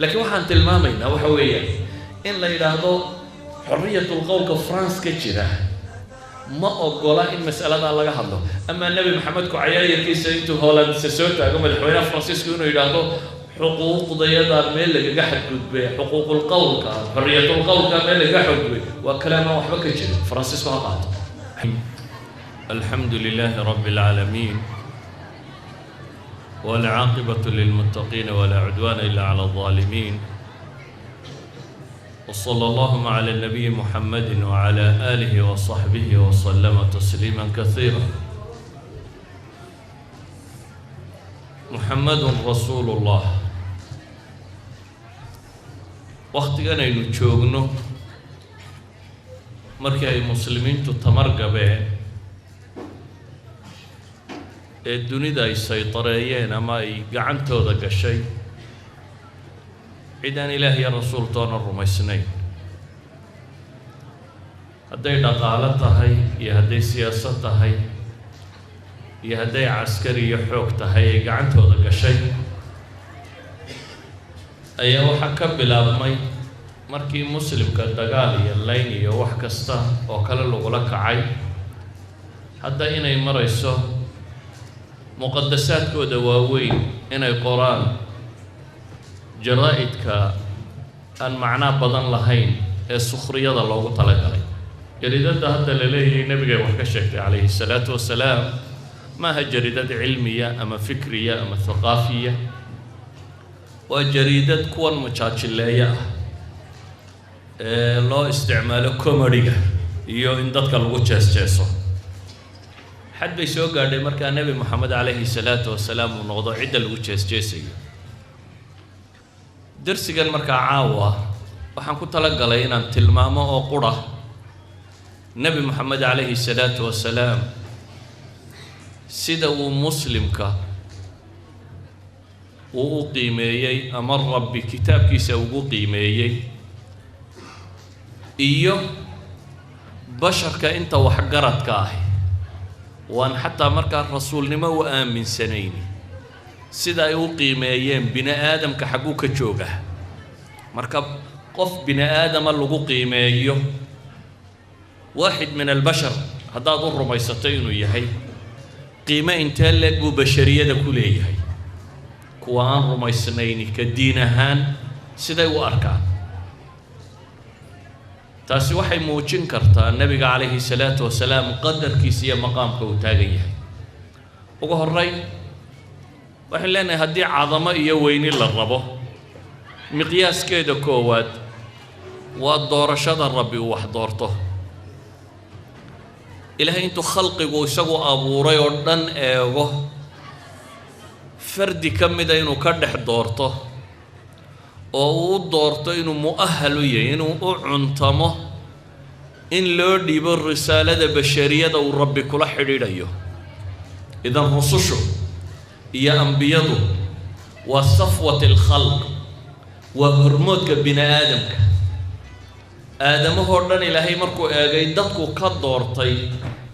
Laakiin waxaan tilmaamaynaa waxa weeyaan in la yidhaahdo xorriyatul qowlka France ka jira ma ogola in mas'aladaa laga hadlo, amaa Nebi Maxamed ku cayaayarkiisa intuu Hollandse soo taago madaxweynaha Faransiisku inuu yidhaahdo xuquuqdayadaa meel lagaga xadgudbay, xuquuqul qowlka, xorriyatul qowlka meel lagaga xadgudbay, waa kalaamaan waxba ka jirin. Faransiisku ha qaato. الحمد لله رب العالمين، والعاقبة للمتقين، ولا عدوان إلا على الظالمين، وصلى اللهم على النبي محمد وعلى آله وصحبه وسلم تسليما كثيرا. محمد رسول الله. Wakhtigan aynu joogno, markii ay muslimiintu tamar gabeen ee dunida ay saytareeyeen ama ay gacantooda gashay cid aan Ilaah iyo rasuul toona rumaysnayn, hadday dhaqaalo tahay iyo hadday siyaasad tahay iyo hadday caskari iyo xoog tahay ay gacantooda gashay, ayaa waxaa ka bilaabmay markii muslimka dagaal iyo layn iyo wax kasta oo kale lagula kacay, hadda inay marayso muqadasaadkooda waaweyn inay qoraan jaraa-idka aan macnaa badan lahayn ee sukhriyada loogu talagalay. Jariidadda hadda la leeyahay nebigay wax ka sheegtay calayhi salaatu wasalaam maaha jariidad cilmiya ama fikriya ama thaqaafiya, waa jariidad kuwan majaajileeya ah ee loo isticmaalo comedy-ga iyo in dadka lagu jees-jeeso. Xad bay soo gaadhay markaa Nebi Moxamed calayhi salaatu wasalaam uu noqdo cidda lagu jees-jeesayo. Darsigan markaa caawa waxaan ku talagalay inaan tilmaamo oo qura Nebi Moxamed calayhi salaatu wasalaam sida uu muslimka uu u qiimeeyey ama Rabbi kitaabkiisa ugu qiimeeyey, iyo basharka inta waxgaradka ah waan xataa markaa rasuulnimo u aaminsanayni sida ay u qiimeeyeen. Bini aadamka xagguu ka jooga marka qof bini aadama lagu qiimeeyo, waaxid min albashar haddaad u rumaysato inuu yahay, qiime intee leeg buu bashariyada ku leeyahay? Kuwa aan rumaysnayni ka diin ahaan siday u arkaan? Taasi waxay muujin kartaa nebiga calayhi salaatu wasalaam qadarkiisa iyo maqaamka uu taagan yahay. Ugu horreyn waxaynu leenahay, haddii cadamo iyo weyni la rabo, miqyaaskeeda koowaad waa doorashada Rabbi uu wax doorto. Ilaahay intuu khalqigu isagu abuuray oo dhan eego, fardi ka mida inuu ka dhex doorto oo uu u doorto inuu mu'ahal u yahay, inuu u cuntamo in loo dhiibo risaalada bashariyada uu Rabbi kula xidhiidhayo. Idan rusushu iyo ambiyadu waa safwat alkhalq, waa hormoodka bini aadamka. Aadamahoo dhan Ilaahay markuu eegay dadku ka doortay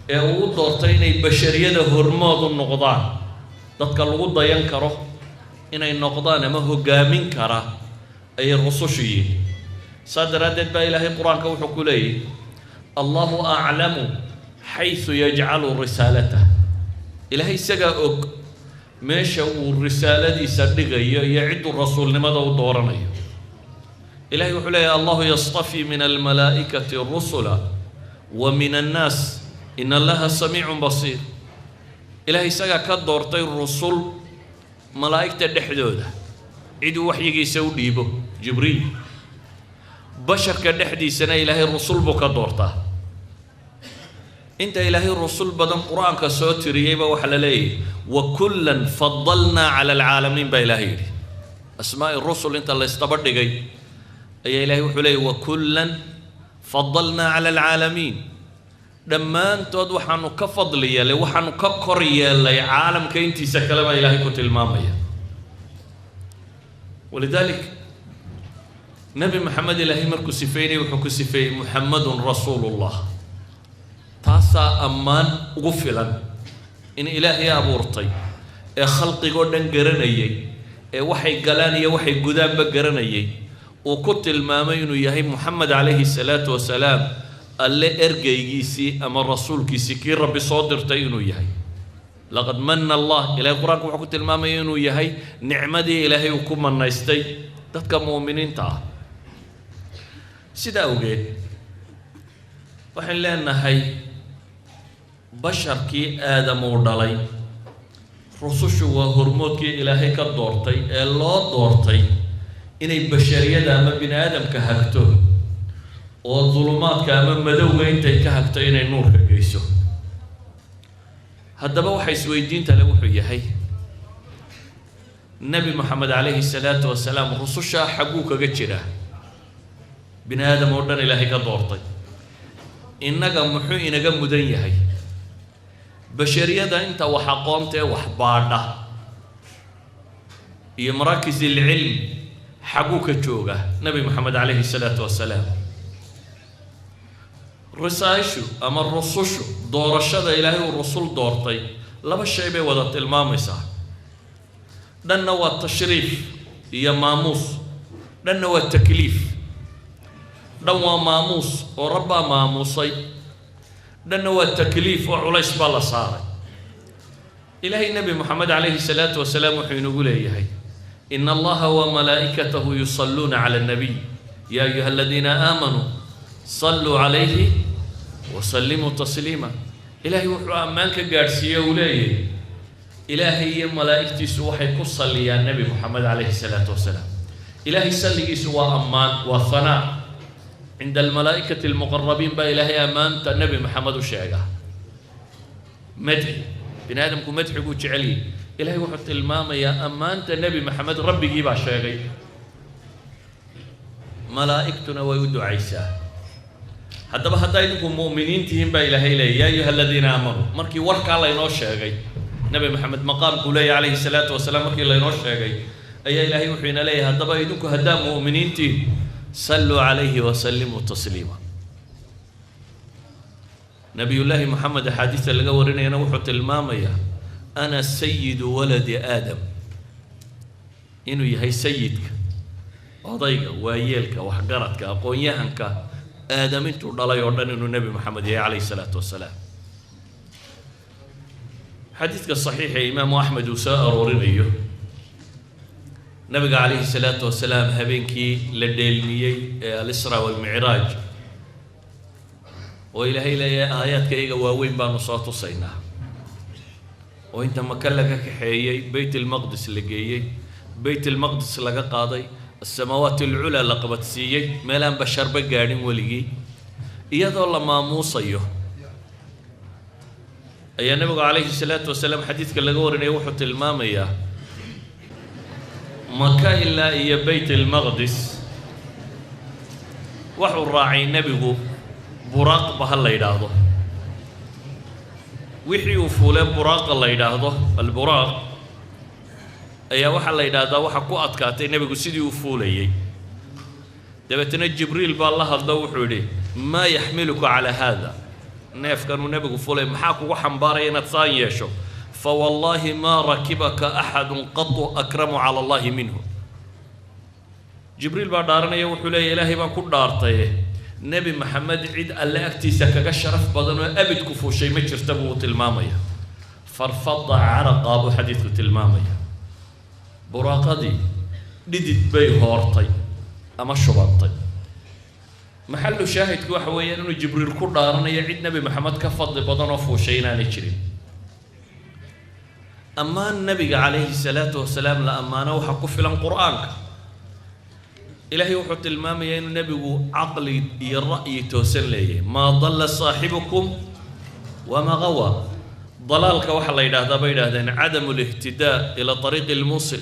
ee uu u doortay inay bashariyada hormood u noqdaan, dadka lagu dayan karo inay noqdaan ama hoggaamin kara ayay rusushu yihiin. Saa daraaddeed baa Ilaahay Qur-aanka wuxuu ku leeyahy: "Allahu aclamu xaysu yajcalu risaalatah." Ilaahay isagaa og meesha uu risaaladiisa dhigayo iyo cidduu rasuulnimada u dooranayo. Ilahay wuxuu leeyahy: "Allahu yastafii min almalaa'ikati rusula wa min annaas, in Allaha samiicun basiir." Ilahay isagaa ka doortay rusul malaa'igta dhexdooda ciduu waxyigiisa u dhiibo, Jibriil. Basharka dhexdiisana Ilaahay rusul buu ka doortaa. Inta Ilaahay rusul badan Qur-aanka soo tiriyeyba waxaa la leeyahy: "Wa kullan fadalnaa cala alcaalamiin" baa Ilaahay yidhi. Asmaa'i rusul inta la ysdaba dhigay ayaa Ilahay wuxuu leeyay: "Wa kullan fadalnaa cala alcaalamiin." Dhammaantood waxaanu ka fadli yeelay, waxaanu ka kor yeelay caalamka intiisa kale baa Ilaahay ku tilmaamaya. Walidaalik Nebi Maxamed Ilaahay markuu sifeynayay wuxuu ku sifeeyey "Muxamadun rasuulullah". Taasaa ammaan ugu filan in Ilaahay abuurtay ee khalqigoo dhan garanayay. ee waxay galaan iyo waxay gudaanba garanayay uu ku tilmaamay inuu yahay Muxamed calayhi salaatu wasalaam alle ergeygiisii ama rasuulkiisii kii Rabbi soo dirtay inuu yahay. Laqad manna Allah, Ilaahay qur-aanku wuxuu ku tilmaamaya inuu yahay nicmadii Ilaahay uu ku manaystay dadka mu'miniinta ah. Sidaa awgeed waxaan leenahay basharkii Aadam uu dhalay, rusushu waa hormoodkii Ilaahay ka doortay ee loo doortay inay bashariyada ama bini aadamka hagto oo dulumaadka ama madowga intay ka hagto inay nuurka geyso. Haddaba waxa isweydiinta le wuxuu yahay, Nebi Moxamed calayhi salaatu wasalaam rusushaa xagguu kaga jiraa? Bini aadam oo dhan Ilaahay ka doortay, innaga muxuu inaga mudan yahay? Bashariyada inta wax aqoonta ee wax baadha iyo maraakis ilcilm xagguu ka jooga Nebi Moxamed calayhi salaatu wasalaam? Risaashu ama rusushu doorashada Ilaahay uu rusul doortay laba shay bay wada tilmaamaysaa. Dhanna waa tashriif iyo maamuus, dhanna waa takliif. Dhan waa maamuus oo Rabbaa maamuusay, dhanna waa takliif oo culays baa la saaray. Ilaahay Nebi Moxamed calayhi salaatu wasalaam wuxuu inagu leeyahay: ina Allaha wa malaa'ikatahu yusalluuna cala annabiy ya ayuha aladiina aamanuu salluu calayhi wasallimuu tasliima. Ilaahay wuxuu ammaan ka gaadhsiiye uu leeyahay Ilaahay iyo malaa'igtiisu waxay ku salliyaan Nebi Moxamed calayhi salaatu wasalaam. Ilaahay salligiisu waa ammaan, waa hanaa cinda almalaa'ikati almuqarabiin baa Ilaahay ammaanta Nebi Moxamed u sheegaa. Madxi bini aadamku madxiguu jecel yahay. Ilaahay wuxuu tilmaamayaa ammaanta Nebi Maxamed Rabbigii baa sheegay, malaa'igtuna way u ducaysaa. Haddaba haddaa idinku mu'miniin tihiin baa Ilaahay leeyay, yaa ayuha aladiina aamanuu. Markii warkaa laynoo sheegay Nebi Maxamed maqaamkuu leeyahy calayhi salaatu wasalaam, markii laynoo sheegay ayaa Ilaahay wuxuu ina leeyahay: haddaba idinku haddaa mu'miniin tihiin, salluu calayhi wasallimuu tasliima. Nabiyullaahi Moxamed axaadiista laga warinayana wuxuu tilmaamayaa ana sayidu waladi Aadam, inuu yahay sayidka, odayga, waayeelka, waxgaradka, aqoon-yahanka Aadam intuu dhalay oo dhan inuu Nebi Moxamed yahay calayhi salaatu wasalaam. Xadiidka saxiixa ee Imaamu Axmed uu soo aroorinayo, nabiga calayhi salaatu wasalaam habeenkii la dheelmiyey ee alisra walmicraaj, oo Ilaahay leeyahay aayaadka iyaga waaweyn baanu soo tusaynaa, oo inta Maka laga kaxeeyey Beyt ilmaqdis la geeyey, Beyt ilmaqdis laga qaaday, asamaawaat alculaa la qabadsiiyey, meelaan basharba gaadhin weligii, iyadoo la maamuusayo, ayaa nabigu calayhi salaatu wasalaam xadiidka laga warinaya wuxuu tilmaamayaa Maka ilaa iyo Beyt ilmaqdis wuxuu raacay nebigu buraaqba ha la yidhaahdo. Wixii uu fuule buraaqa la yidhaahdo, alburaaq ayaa waxaa la yidhaahdaa waxa ku adkaatay nebigu sidii uu fuulayey. Dabeetana Jibriil baa la hadlo, wuxuu yidhi: maa yaxmiluka calaa haada? Neefkanuu nebigu fuulay maxaa kugu xambaaraya inaad saan yeesho? Fa wallaahi maa rakibaka axadun qatu akramu cala Allahi minhu. Jibriil baa dhaaranaya, wuxuu leeyahy: Ilaahay baan ku dhaartaye, Nebi Maxamed cid Alle agtiisa kaga sharaf badan oo abid ku fuushay ma jirta, buu tilmaamaya. Farfada caraqaa buu xadiidku tilmaamaya, buraaqadii dhidid bay hoortay ama shubantay. Maxallu shaahidku waxa weeyaan inuu Jibriil ku dhaaranayo cid Nebi Maxamed ka fadli badan oo fuushay inaanay jirin. Ammaan nabiga calayhi salaatu wasalaam la ammaano waxaa ku filan qur-aanka. Ilaahay wuxuu tilmaamayaa inuu nebigu caqli iyo ra'yi toosan leeyahay: maa dalla saaxibukum wamaa gawa. Dalaalka waxaa la yidhaahdaa, bay yidhahdeen, cadamu lihtidaa ila ariiqi lmuusil,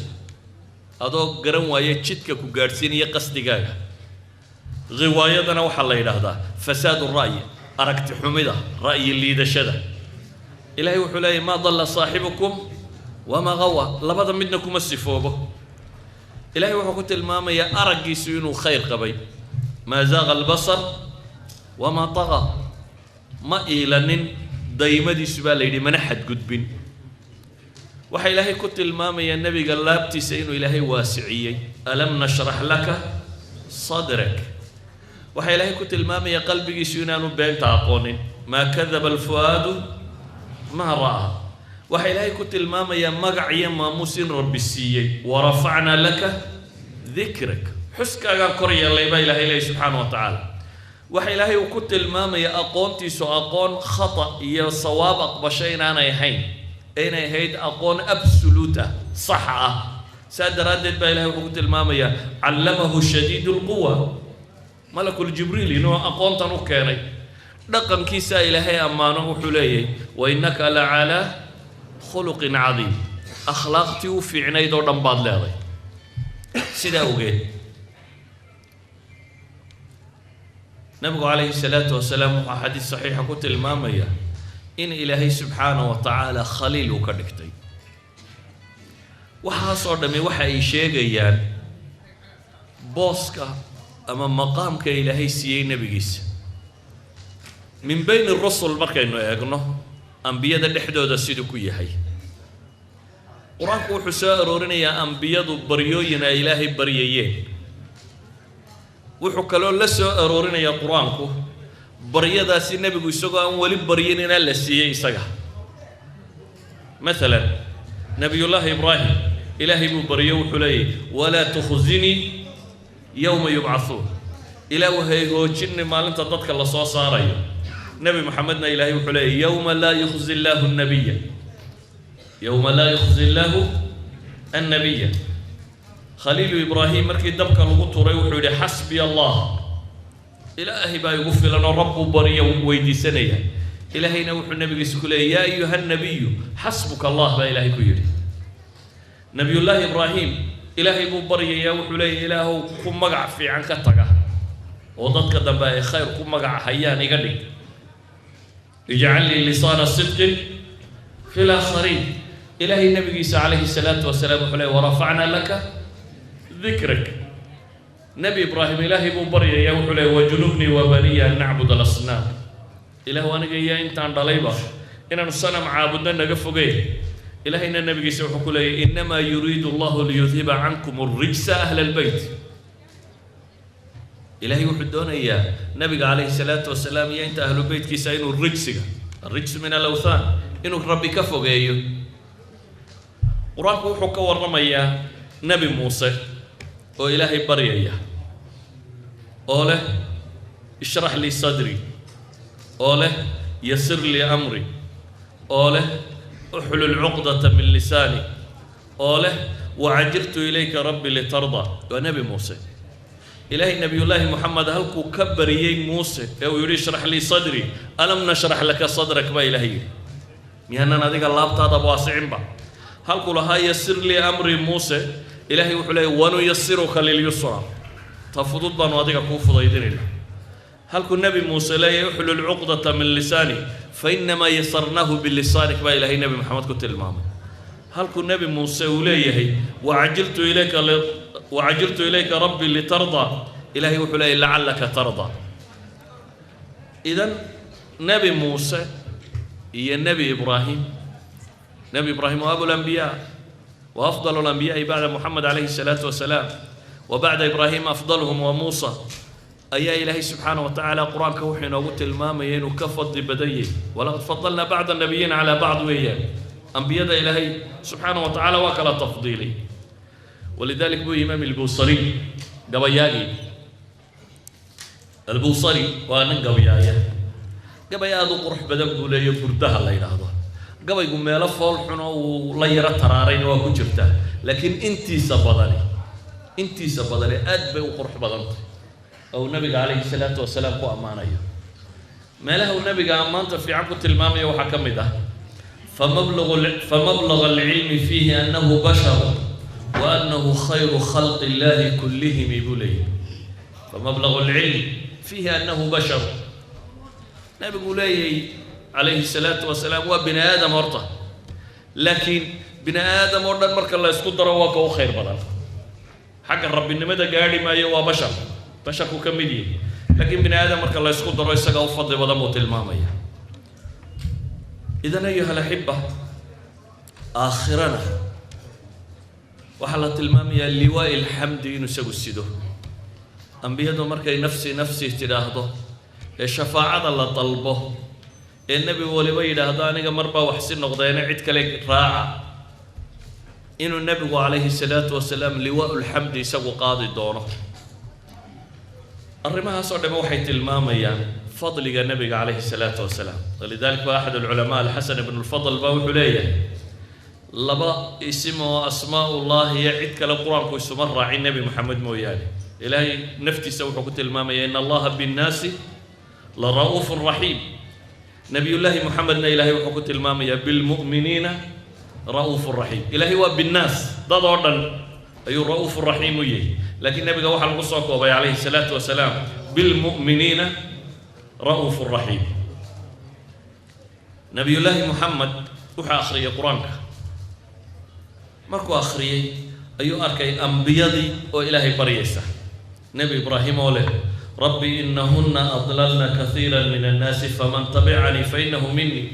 adoo garan waaya jidka ku gaadhsiinaya qasdigaaga. Ghiwaayadana waxaa la yidhaahdaa fasaadu ra'yi, aragti xumida, ra'yi liidashada. Ilaahay wuxuu leeyahy: maa dalla saaxibukum wamaa gawa. Labada midna kuma sifoobo. Ilaahay wuxuu ku tilmaamayaa araggiisu inuu khayr qabay: maa zaaqa albasar wamaa taqa. Ma iilanin daymadiisu baa la yidhi, mana xadgudbin. Waxaa Ilaahay ku tilmaamayaa nebiga laabtiisa inuu Ilaahay waasiciyey, alam nashrax laka sadrak. Waxaa Ilaahay ku tilmaamayaa qalbigiisu inaanu beenta aqoonin, maa kadaba alfu'aadu maa ra'aa. Waxaa Ilaahay ku tilmaamayaa magac iyo maamuus in Rabbi siiyey, warafacnaa laka dikrak, xuskaagaan kor yeellay baa Ilahay leeyay subxaana wa tacaala. Waxa Ilaahay uu ku tilmaamayaa aqoontiisu aqoon khata iyo sawaab aqbasho inaanay ahayn, ee inay ahayd aqoon absolute ah, sax ah. Saa daraaddeed baa Ilahay wuxuu ku tilmaamayaa callamahu shadiidu lquwa, malakul Jibriil, inuu aqoontan u keenay. Dhaqankiisaa Ilaahay ammaano, wuxuu leeyahay wa innaka la calaa khuluqin cadiim, akhlaaqtii u fiicnayd oo dhan baad leeday. Sidaa ogeed nabigu calayhi salaatu wasalaam wuxuu xadiis saxiixa ku tilmaamaya in Ilaahay subxaana wa tacaala khaliil uu ka dhigtay. Waxaasoo dhammi waxa ay sheegayaan booska ama maqaamka Ilaahay siiyey nebigiisa min bayni rusul. Markaynu eegno ambiyada dhexdooda siduu ku yahay, Qur-aanku wuxuu soo aroorinayaa ambiyadu baryooyin ay Ilaahay baryayeen. Wuxuu kaloo la soo aroorinayaa Qur-aanku baryadaasi nebigu isagoo aan weli baryin inaa la siiyey isaga. Maalan Nabiyullaahi Ibraahim Ilaahay buu baryo, wuxuu leeyahy walaa tukhzinii yowma yubcahuun, Ilaah hay hoojinni maalinta dadka lasoo saarayo. Nebi Moxamedna Ilaahay wuxuu leeyahy yowma laa yukhzi illaahu nabiya, yowma laa yukhzi illaahu annabiya. Khaliilu Ibraahim markii dabka lagu turay wuxuu yidhi xasbiya Allah, Ilaahay baa igu filan, oo rabbuu bariyo weydiisanaya. Ilaahayna wuxuu nabigiisa ku leeyay yaa ayuha nabiyu xasbuka Allah baa Ilaahay ku yidhi. Nabiyullaahi Ibraahim Ilaahay buu baryayaa, wuxuu leeyahy Ilaahow ku magac fiican ka taga oo dadka dambe ay khayr ku magac hayaan iga dhig, ijcal lii lisaana sidqin fi laakhariin. Ilaahay nabigiisa calayhi salaatu wasalaam wuxuu leeyay warafacnaa laka dikrak. Nebi Ibraahim Ilaahay buu baryayaa, wuxuu leeyay wajnubnii wa baniya an nacbud alasnaam, Ilaahu aniga iyo intaan dhalayba inaanu sanam caabudno naga fogeen. Ilaahayna nabigiisa wuxuu ku leeyahy innamaa yuriidu allahu liyudhiba cankum alrijsa ahla albeyt. Ilaahay wuxuu doonayaa nabiga calayhi salaatu wasalaam iyo inta ahlu beytkiisa inuu rijsiga, alrijsu min alawthaan, inuu Rabbi ka fogeeyo. Qur-aanku wuxuu ka warramayaa Nebi Muuse oo Ilaahay baryaya oo leh ishrax lii sadri, oo leh yasir lii amri, oo leh uxlul cuqdata min lisaani, oo leh wacajiltu ilayka rabbi litardaa. Waa Nebi Muuse. Ilaahay Nabiyullaahi Moxamed halkuu ka bariyey Muuse ee uu yidhi ishrax lii sadri, alam nashrax laka sadrak baa Ilaahay yidhi, miyaanan adiga laabtaada waasicinba? Halkuu lahaa yasir lii amri Muuse, Ilaahay wuxuu leeyay wanuyasiruka lilyusra, ta fudud baanu adiga kuu fudaydinayna. Halkuu Nebi Muuse leeyahay uxlul cuqdata min lisaani, fa innamaa yasarnaahu bilisaanik baa Ilaahay Nebi Maxamed ku tilmaamay. Halkuu Nebi Muuse uu leeyahay wacajiltu ilayka wacajiltu ilayka rabbi litardaa, Ilaahay wuxuu leeyahy lacallaka tardaa. Idan Nebi Muuse iyo Nebi Ibraahim, Nebi Ibraahim waa abulambiyaa wa afdal alambiyaai bacda Moxamed calayhi salaatu wasalaam, wa bacda Ibraahim afdaluhum wa Muusa, ayaa Ilaahay subxaana wa tacaala Qur-aanka wuxuu inoogu tilmaamaya inuu ka fadli badan yahay. Walaqad fadalnaa bacda nabiyiina calaa bacd weeyaan, ambiyada Ilaahay subxaana wa tacaala waa kala tafdiilay. Walidalik buu Imaam Albusari, gabayaagii Albusari, waa nin gabayaaya, gabay aada u qurux badan buu leeyo, burdaha la yidhaahdo. Gabaygu meelo fool xun oo uu la yaro taraarayna waa ku jirtaa, laakiin intiisa badani aad bay u qurux badantay oo uu nabiga calayhi salaatu wasalaam ku ammaanayo. Meelaha uu nabiga ammaanta fiican ku tilmaamayo waxaa ka mid ah famablaga alcilmi fiihi annahu bashar wa annahu khayru khalqi illahi kullihimi buu leeyahy. Famablagu alcilm fiihi annahu bashar, nabigu leeyahay calayhi salaatu wasalaam waa bini aadam horta, laakiin bini aadam oo dhan marka la isku daro waa ka u khayr badan. Xagga rabbinimada gaadhi maayo, waa bashar, basharku ka mid yahi, laakiin bini aadam marka la isku daro isagaa u fadli badan buu tilmaamaya. Idan ayuha alaxiba, Aakhirana waxaa la tilmaamayaa liwaa'i alxamdi inuu isagu sido. Ambiyadu markay nafsi nafsi tidhaahdo ee shafaacada la dalbo ee nebi waliba yidhaahdo aniga marbaa wax si noqdeena cid kale raaca, inuu nebigu calayhi salaatu wasalaam liwaa'u lxamdi isagu qaadi doono. Arrimahaas oo dhamme waxay tilmaamayaan fadliga nebiga calayhi salaatu wasalaam. Walidalik ba axad alculamaa Alxasan ibnu lfadl baa wuxuu leeyahay laba isim oo asmaaullahi iyo cid kale qur-aanku isuma raacin Nebi Moxamed mooyaane. Ilaahay naftiisa wuxuu ku tilmaamaya in Allaha binnaasi la ra'uufun raxiim. Nabiyullaahi Moxamedna Ilaahay wuxuu ku tilmaamayaa bilmu'miniina ra'uufun raxiim. Ilaahay waa binnaas, dad oo dhan ayuu ra'uufun raxiim u yahay, laakiin nebiga waxaa lagu soo koobay calayhi salaatu wasalaam bilmu'miniina ra'uufun raxiim. Nabiyullaahi Moxamed wuxuu akhriyay qur-aanka. Markuu akhriyey ayuu arkay ambiyadii oo Ilaahay baryaysa, Nebi Ibraahim oo leh rabbi inahuna adlalna kaiira min annaasi faman tabicanii fainahu minii,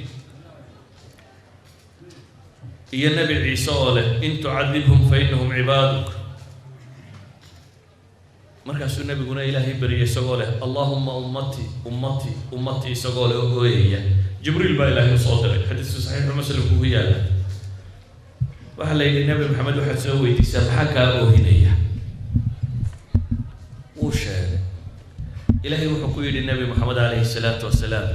iyo Nebi Ciise oo leh in tucadibhum fainahum cibaaduk. Markaasuu nebiguna Ilaahay baryay isagoo leh allahuma ummatii ummatii ummatii, isagoo leh oo ooyaya. Jibriil baa Ilaahay usoo diray. Xadiisku Saxiixu Muslimku ku yaala. Waxaa la yidhi Nebi Maxamed waxaad soo weydiisaa maxaa kaa oohinaya. Wuu sheegay. Ilaahay wuxuu ku yidhi Nebi Moxamed calayhi salaatu wasalaam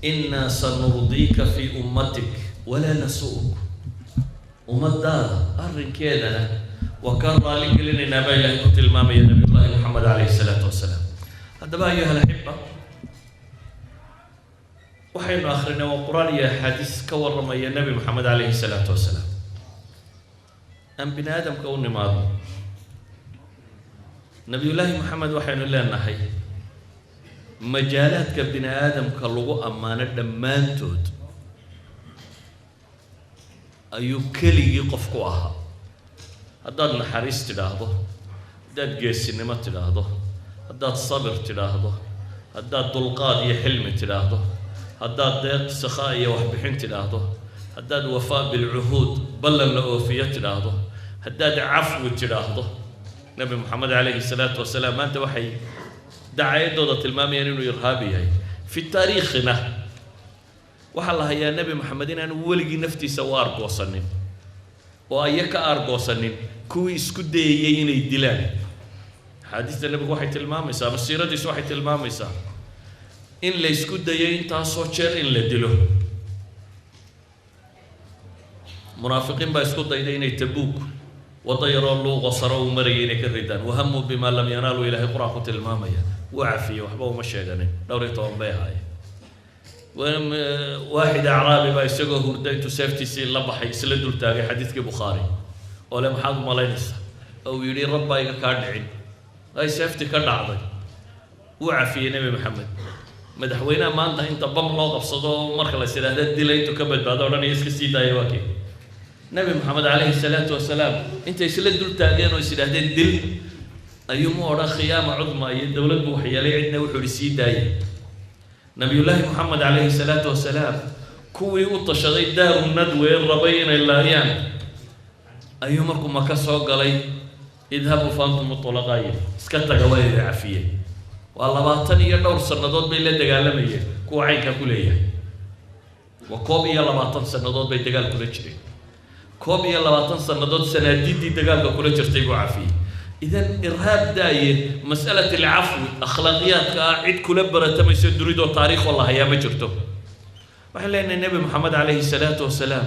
innaa sanurdiika fii ummatik walaa nasu'uk. Ummadaada arrinkeedana waa kaa raali gelinaynaa baa Ilaahay ku tilmaamaya Nabiyullahi Moxamed calayhi salaatu wasalaam. Haddaba ayuha alaxiba, waxaynu akrinay waa qur-aan iyo axaadiis ka warramaya Nebi Moxamed calayhi salaatu wasalaam. Aan bini aadamka u nimaadno, Nabiyullaahi Moxamed waxaynu leenahay majaalaadka bini aadamka lagu ammaano dhammaantood ayuu keligii qof ku ahaa. Haddaad naxariis tidhaahdo, haddaad geesinimo tidhaahdo, haddaad sabir tidhaahdo, haddaad dulqaad iyo xilmi tidhaahdo, haddaad deeq sakhaa iyo waxbixin tidhaahdo, haddaad wafaa bilcuhuud ballan la oofiyo tidhaahdo, haddaad cafwi tidhaahdo, Nebi Moxamed calayhi salaatu wasalaam maanta waxay dacayaddooda tilmaamayaan inuu irhaabi yahay. Fi taariikhina waxaa la hayaa Nebi Moxamed inaanu weligii naftiisa u aargoosanin oo aya ka aargoosanin kuwii isku dayayey inay dilaan. Axaadiista nebigu waxay tilmaamaysaa ama siiradiisu waxay tilmaamaysaa in la isku dayay intaasoo jeer in la dilo. Munaafiqiin baa isku dayday inay Tabuuk waddo yaroo luuqo saro uu marayay inay ka ridaan. Wahamuu bimaa lam yanaalu, Ilaahay qur-aan ku tilmaamaya. Wuu cafiyey, waxba uma sheeganin. Dhowr iyo toban bay ahaayeen. Waaxid acraabi baa isagoo hurda intuu seeftiisii la baxay isla dul taagay, xadiidkii Bukhaari oo le maxaad umalaynaysaa, oo uu yidhi rabbaa iga kaa dhicin, ay seefti ka dhacday. Wuu cafiyey Nebi Maxamed. Madaxweynaha maanta inta bam loo qabsado marka la is idhaahda dila intuu ka badbaado odhanaya iska sii daaya waa kii Nebi Maxamed calayhi salaatu wasalaam. Intay isla dul taageen oo is idhaahdeen dil ayuu mu odhan khiyaama cudma iyo dowlad buu waxyeelay cidna, wuxuu ihi sii daaya. Nabiyullaahi Moxamed calayhi salaatu wasalaam kuwii u tashaday Daaru Nadwe rabay inay laayaan ayuu markuu Maka soo galay idhabuu faantum tulaqaaye, iska taga, waa idin cafiyey. Waa 20 iyo dhowr sannadood bay la dagaalamayeen kuwa caynkaa ku leeyahay. Waa 21 sannadood bay dagaal kula jireen. 21 sannadood sanaadiiddii dagaalka kula jirtay buu cafiyey. Idan irhaab daaye, mas'alat alcafwi akhlaaqiyaadka ah cid kula baratamayso dunidoo taariikhoo la hayaa ma jirto. Waxaan leenahay Nebi Moxamed calayhi salaatu wasalaam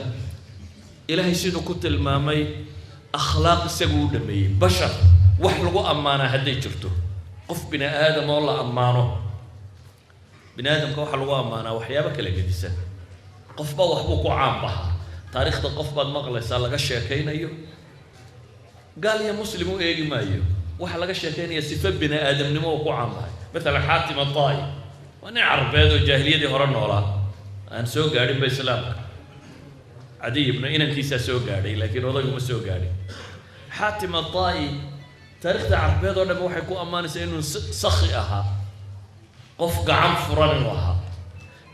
Ilaahay siduu ku tilmaamay akhlaaq isagu u dhameeyey. Bashar wax lagu ammaanaa hadday jirto, qof bini aadam oo la ammaano, bini aadamka waxaa lagu ammaanaa waxyaabo kala gedisan. Qofba waxbuu ku caan bahaa. Taariikhda qof baad maqlaysaa laga sheekaynayo, gaal iyo muslim u eegi maayo, waxaa laga sheekaynaya sifo bini aadamnimo oo ku caan bahay. Mathalan Xaatim ataa waa nin carbeed oo jaahiliyadii hore noolaa, aan soo gaadhinba islaamka. Cadiy ibnu inankiisaa soo gaadhay, laakiin odaygu ma soo gaadhin. Xaatim ataa taariikhda carbeed oo dhan waxay ku ammaanaysaa inuu sakhi ahaa, qof gacan furan inuu ahaa.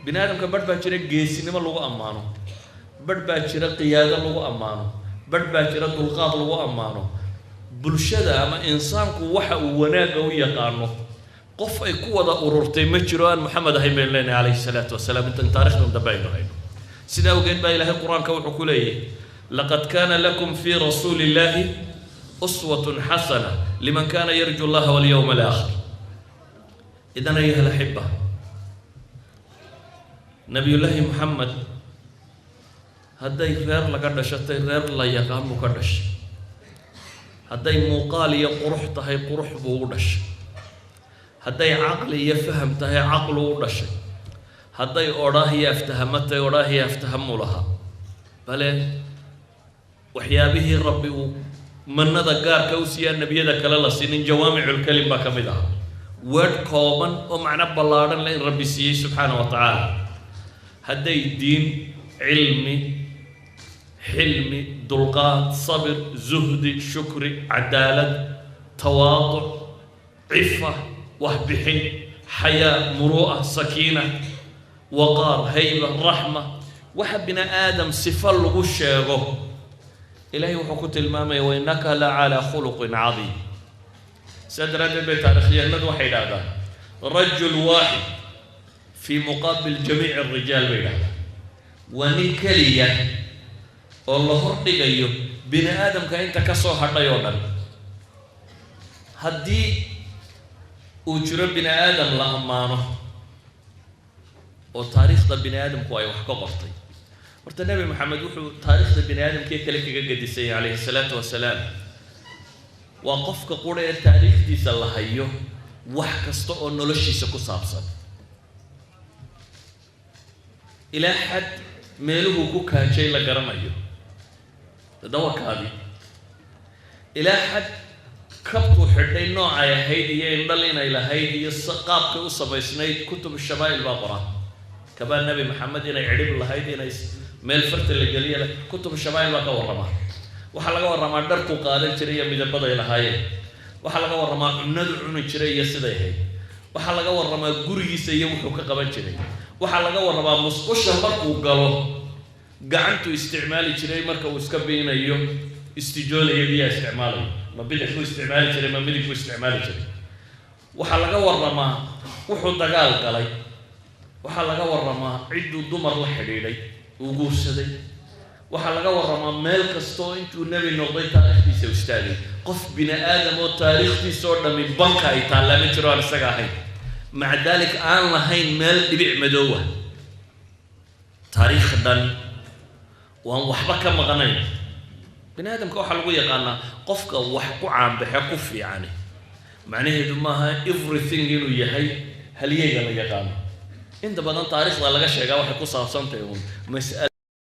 Bini aadamka barh baa jira geesinimo lagu ammaano, Barh baa jira qiyaado lagu ammaano, barh baa jira dulqaad lagu ammaano. Bulshada ama insaanku waxa uu wanaagga u yaqaano qof ay ku wada ururtay ma jiro aan Maxamed ahayn baynu leenahay calayhi salaatu wasalaam, intan taarikhdan dambe aynu hayno. Sidaa awgeed baa Ilaahay Qur-aanka wuxuu ku leeyahay: "Laqad kaana lakum fii rasuuli illahi uswatun xasana liman kana yarju allaha walyawma alaakhir." Idan, ayuha alaxiba, Nabiyullaahi Moxamed hadday reer laga dhashatay, reer la yaqaan buu ka dhashay. Hadday muuqaal iyo qurux tahay, qurux buu u dhashay. Hadday caqli iyo faham tahay, caqlu u dhashay. Hadday odhaah iyo aftahamo tahay, odhaah iyo aftahamuu lahaa. Bale waxyaabihii Rabbi uu manada gaarka u siiyaa nebiyada kale la siinin, jawaamiculkalim baa ka mid ahaa, weedh kooban oo macno ballaadhan le in Rabbi siiyey subxaana wa tacaala. Hadday diin, cilmi, xilmi, dulqaad, sabir, zuhdi, shukri, cadaalad, tawaaduc, cifa, waxbixin, xayaa, muru'a, sakiina, waqaar, hayba, raxma, waxa bini aadam sifo lagu sheego, Ilahay wuxuu ku tilmaamaya: "Wainaka la calaa khuluqin cadiim." Sidaa daraaddeed bay taarikhyahanadu waxay idhahdaan: "Rajul waaxid fii muqaabil jamiici arijaal," bay idhahdaan. Waa nin keliya oo la hor dhigayo bini aadamka inta ka soo hadhay oo dhan. Haddii uu jiro bini aadam la ammaano oo taariikhda bini aadamku ay wax ka qortay, horta Nebi Maxamed wuxuu taariikhda bini aadamkii kale kaga gedisay calayhi salaatu wasalaam, waa qofka qura ee taariikhdiisa la hayo wax kasta oo noloshiisa ku saabsan, ilaa xad meeluhuu ku kaajay la garanayo, dawakaadii, ilaa xad kabtuu xidhay noocay ahayd iyo indhal inay lahayd iyo qaabkay u samaysnayd. Kutub shamaa'il baa qora kabaa Nebi Maxamed inay cidhib lahayd, inay meel farta la geliya. Kutub shamaa'il baa ka warramaa. Waxaa laga warramaa dharku qaadan jiray iyo midabaday lahaayeen. Waxaa laga warramaa cunadu cuni jiray iyo siday ahayd. Waxaa laga warramaa gurigiisa iyo wuxuu ka qaban jiray. Waxaa laga warramaa musqusha markuu galo gacantuu isticmaali jiray, marka uu iska biinayo, istijoonayo, biyaha isticmaalayo, ma bidix buu isticmaali jiray, ma midig buu isticmaali jiray. Waxaa laga warramaa wuxuu dagaal galay. Waxaa laga warramaa cidduu dumar la xidhiidhay, uu guursaday. Waxaa laga warramaa meel kastoo intuu nebi noqday taariikhdiisa u istaagay. Qof bini aadam oo taariikhdiisa oo dhammi banka ay taallaa ma jiro aan isaga ahayn. Maca daalik aan lahayn meel dhibic madoowa, taariikh dhan waan waxba ka maqnayn. Bini aadamka waxaa lagu yaqaanaa qofka wax ku caanbaxe ku fiicani, macnaheedu maaha everything inuu yahay halyeyga la yaqaano. Inta badan taariikhda laga sheegaa waxay ku saabsantahay uun mas'ala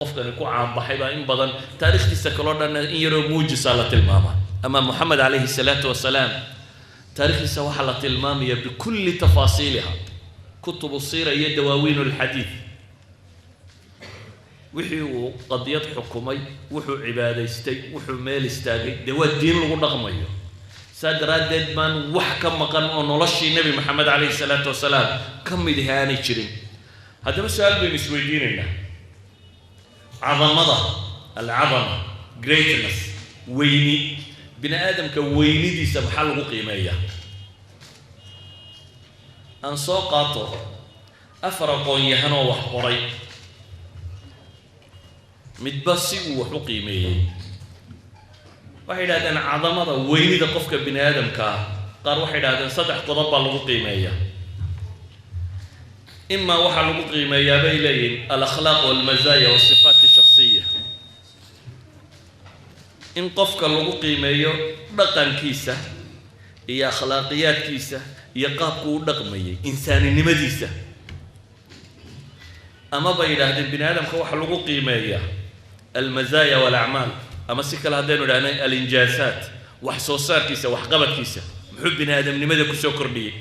qofkani ku caanbaxay baa in badan, taariikhdiisa kaloo dhan in yaroo muujisa la tilmaamaa. Ama Moxamed calayhi salaatu wasalaam taariikhdiisa waxaa la tilmaamaya bikulli tafaasiiliha, kutubu siira iyo dawaawiin alxadiid, wixii uu qadiyad xukumay, wuxuu cibaadaystay, wuxuu meel istaagay. Dee waa diin lagu dhaqmayo. Saa daraaddeed baan wax ka maqan oo noloshii Nebi Maxamed calayhi salaatu wasalaam ka mid ihi aanay jirin. Haddaba su-aal baynu isweydiinaynaa: cadamada, alcadama, greatness, weyni, bini aadamka weynidiisa maxaa lagu qiimeeyaa? Aan soo qaato afar aqoon-yahan oo wax qoray, midba si uu wax u qiimeeyey. Waxay yidhahdeen cadamada, weynida qofka bini aadamka ah, qaar waxay yidhahdeen saddex qodob baa lagu qiimeeyaa. Imaa waxaa lagu qiimeeyaa, bay leeyihin, alakhlaaq walmazaaya wasifaat shaksiya, in qofka lagu qiimeeyo dhaqankiisa iyo akhlaaqiyaadkiisa iyo qaabku u dhaqmayay, insaaninimadiisa. Ama bay yidhaahdeen bini aadamka waxaa lagu qiimeeyaa almazaaya walacmaal, ama si kale haddaynu idhahnay alinjaasaat, wax soo saarkiisa, waxqabadkiisa, muxuu bini aadamnimada kusoo kordhiyey.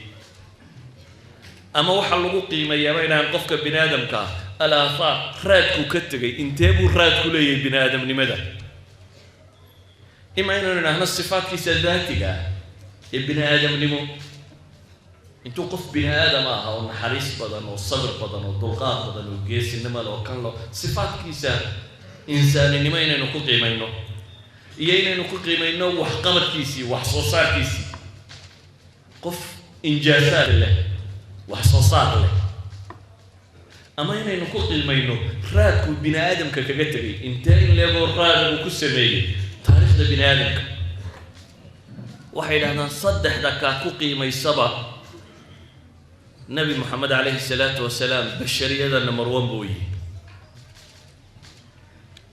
Ama waxaa lagu qiimeeyaa, bay dhahaan, qofka bini aadamka ah al aathaar, raadkuu ka tegay, intee buu raad ku leeyahay bini aadamnimada. Ima inaynu idhaahno sifaatkiisa daatiga ah ee bini aadamnimo, intuu qof bini aadam ah oo naxariis badan oo sabir badan oo dulqaad badan oo geesinimo leh oo kan lo sifaatkiisa Insaaninimo inaynu ku qiimayno iyo inaynu ku qiimayno waxqabadkiisii, wax soo saarkiisii, qof injaasaad leh, wax soo saar leh, ama inaynu ku qiimayno raadkuu bini aadamka kaga tegay, intee in leegoo raad uu ku sameeyey taariikhda bini aadamka. Waxay yidhahdaan saddexda kaad ku qiimaysaba Nabi Moxamed calayhi salaatu wasalaam bashariyada number one buu yihi.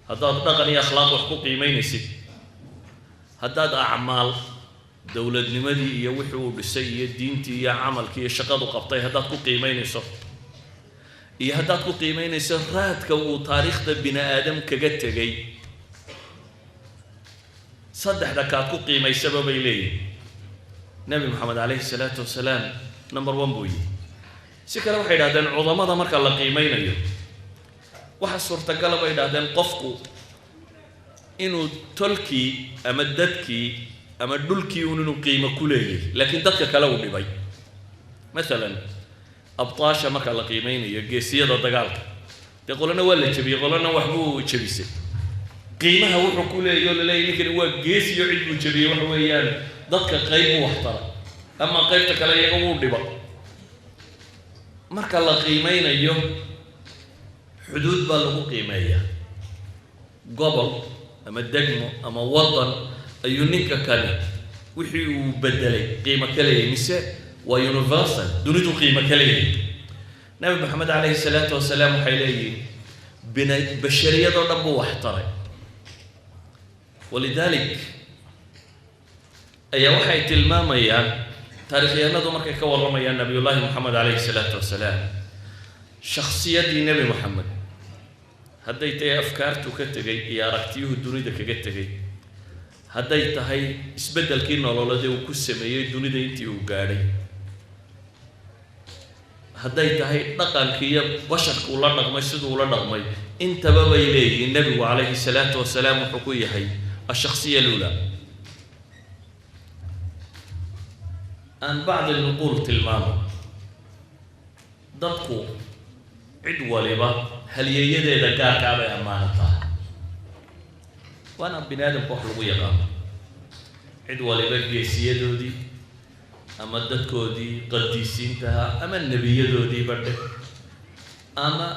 Haddaad dhaqan iyo akhlaaq wax ku qiimaynaysid, haddaad acmaal dowladnimadii iyo wixii uu dhisay iyo diintii iyo camalkii iyo shaqadu qabtay haddaad ku qiimaynayso, iyo haddaad ku qiimaynayso raadka uu taariikhda bini aadam kaga tegay, saddexda kaad ku qiimaysaba bay leeyihin Nebi Moxamed calayhi salaatu wasalaam number one buu yihi. Si kale waxay idhahdeen, cudamada marka la qiimeynayo waxa suurtagala bay idhahdeen qofku inuu tolkii ama dadkii ama dhulkii un inuu qiimo ku leeyahy, laakiin dadka kale uu dhibay. Masalan, abtaasha marka la qiimeynayo, geesiyada dagaalka, dee qolana waa la jebiyey, qolana waxbuu jebisay. Qiimaha wuxuu ku leeyahy oo laleeyahy ninkani waa geesiyo cid buu jebiyey, waxa weeyaan dadka qayb buu waxtaray ama qaybta kale iyaga wuu dhiba. Marka la qiimeynayo xuduud baa lagu qiimeeyaa, gobol ama degmo ama waddan ayuu ninka kani wixii uu bedelay qiimo ka leeyahay, mise waa universal, dunidu qiimo ka leeyahay? Nabi Maxamed calayhi salaatu wasalaam waxay leeyihiin bina bashariyadoo dhan buu wax taray. Walidalik ayaa waxay tilmaamayaan taarikhyahanadu markay ka warramayaan Nabiyullaahi Moxamed calayhi salaatu wasalaam, shakhsiyaddii Nebi Moxamed, hadday tahay afkaartuu ka tegay iyo aragtiyuhu dunida kaga tegay, hadday tahay isbeddelkii nololeed ee uu ku sameeyey dunida intii uu gaadhay, hadday tahay dhaqankii iyo basharka ula dhaqmay siduu ula dhaqmay, intaba bay leeyihiin nebigu calayhi salaatu wasalaam wuxuu ku yahay ashakhsiya lula. Aan bacdi nuquul tilmaamo. Dadku cid waliba halyeeyadeeda gaarkaa bay ammaanataa, waana bini aadamka wax lagu yaqaano. Cid waliba geesiyadoodii ama dadkoodii qadiisiintaha ama nebiyadoodii badhe ama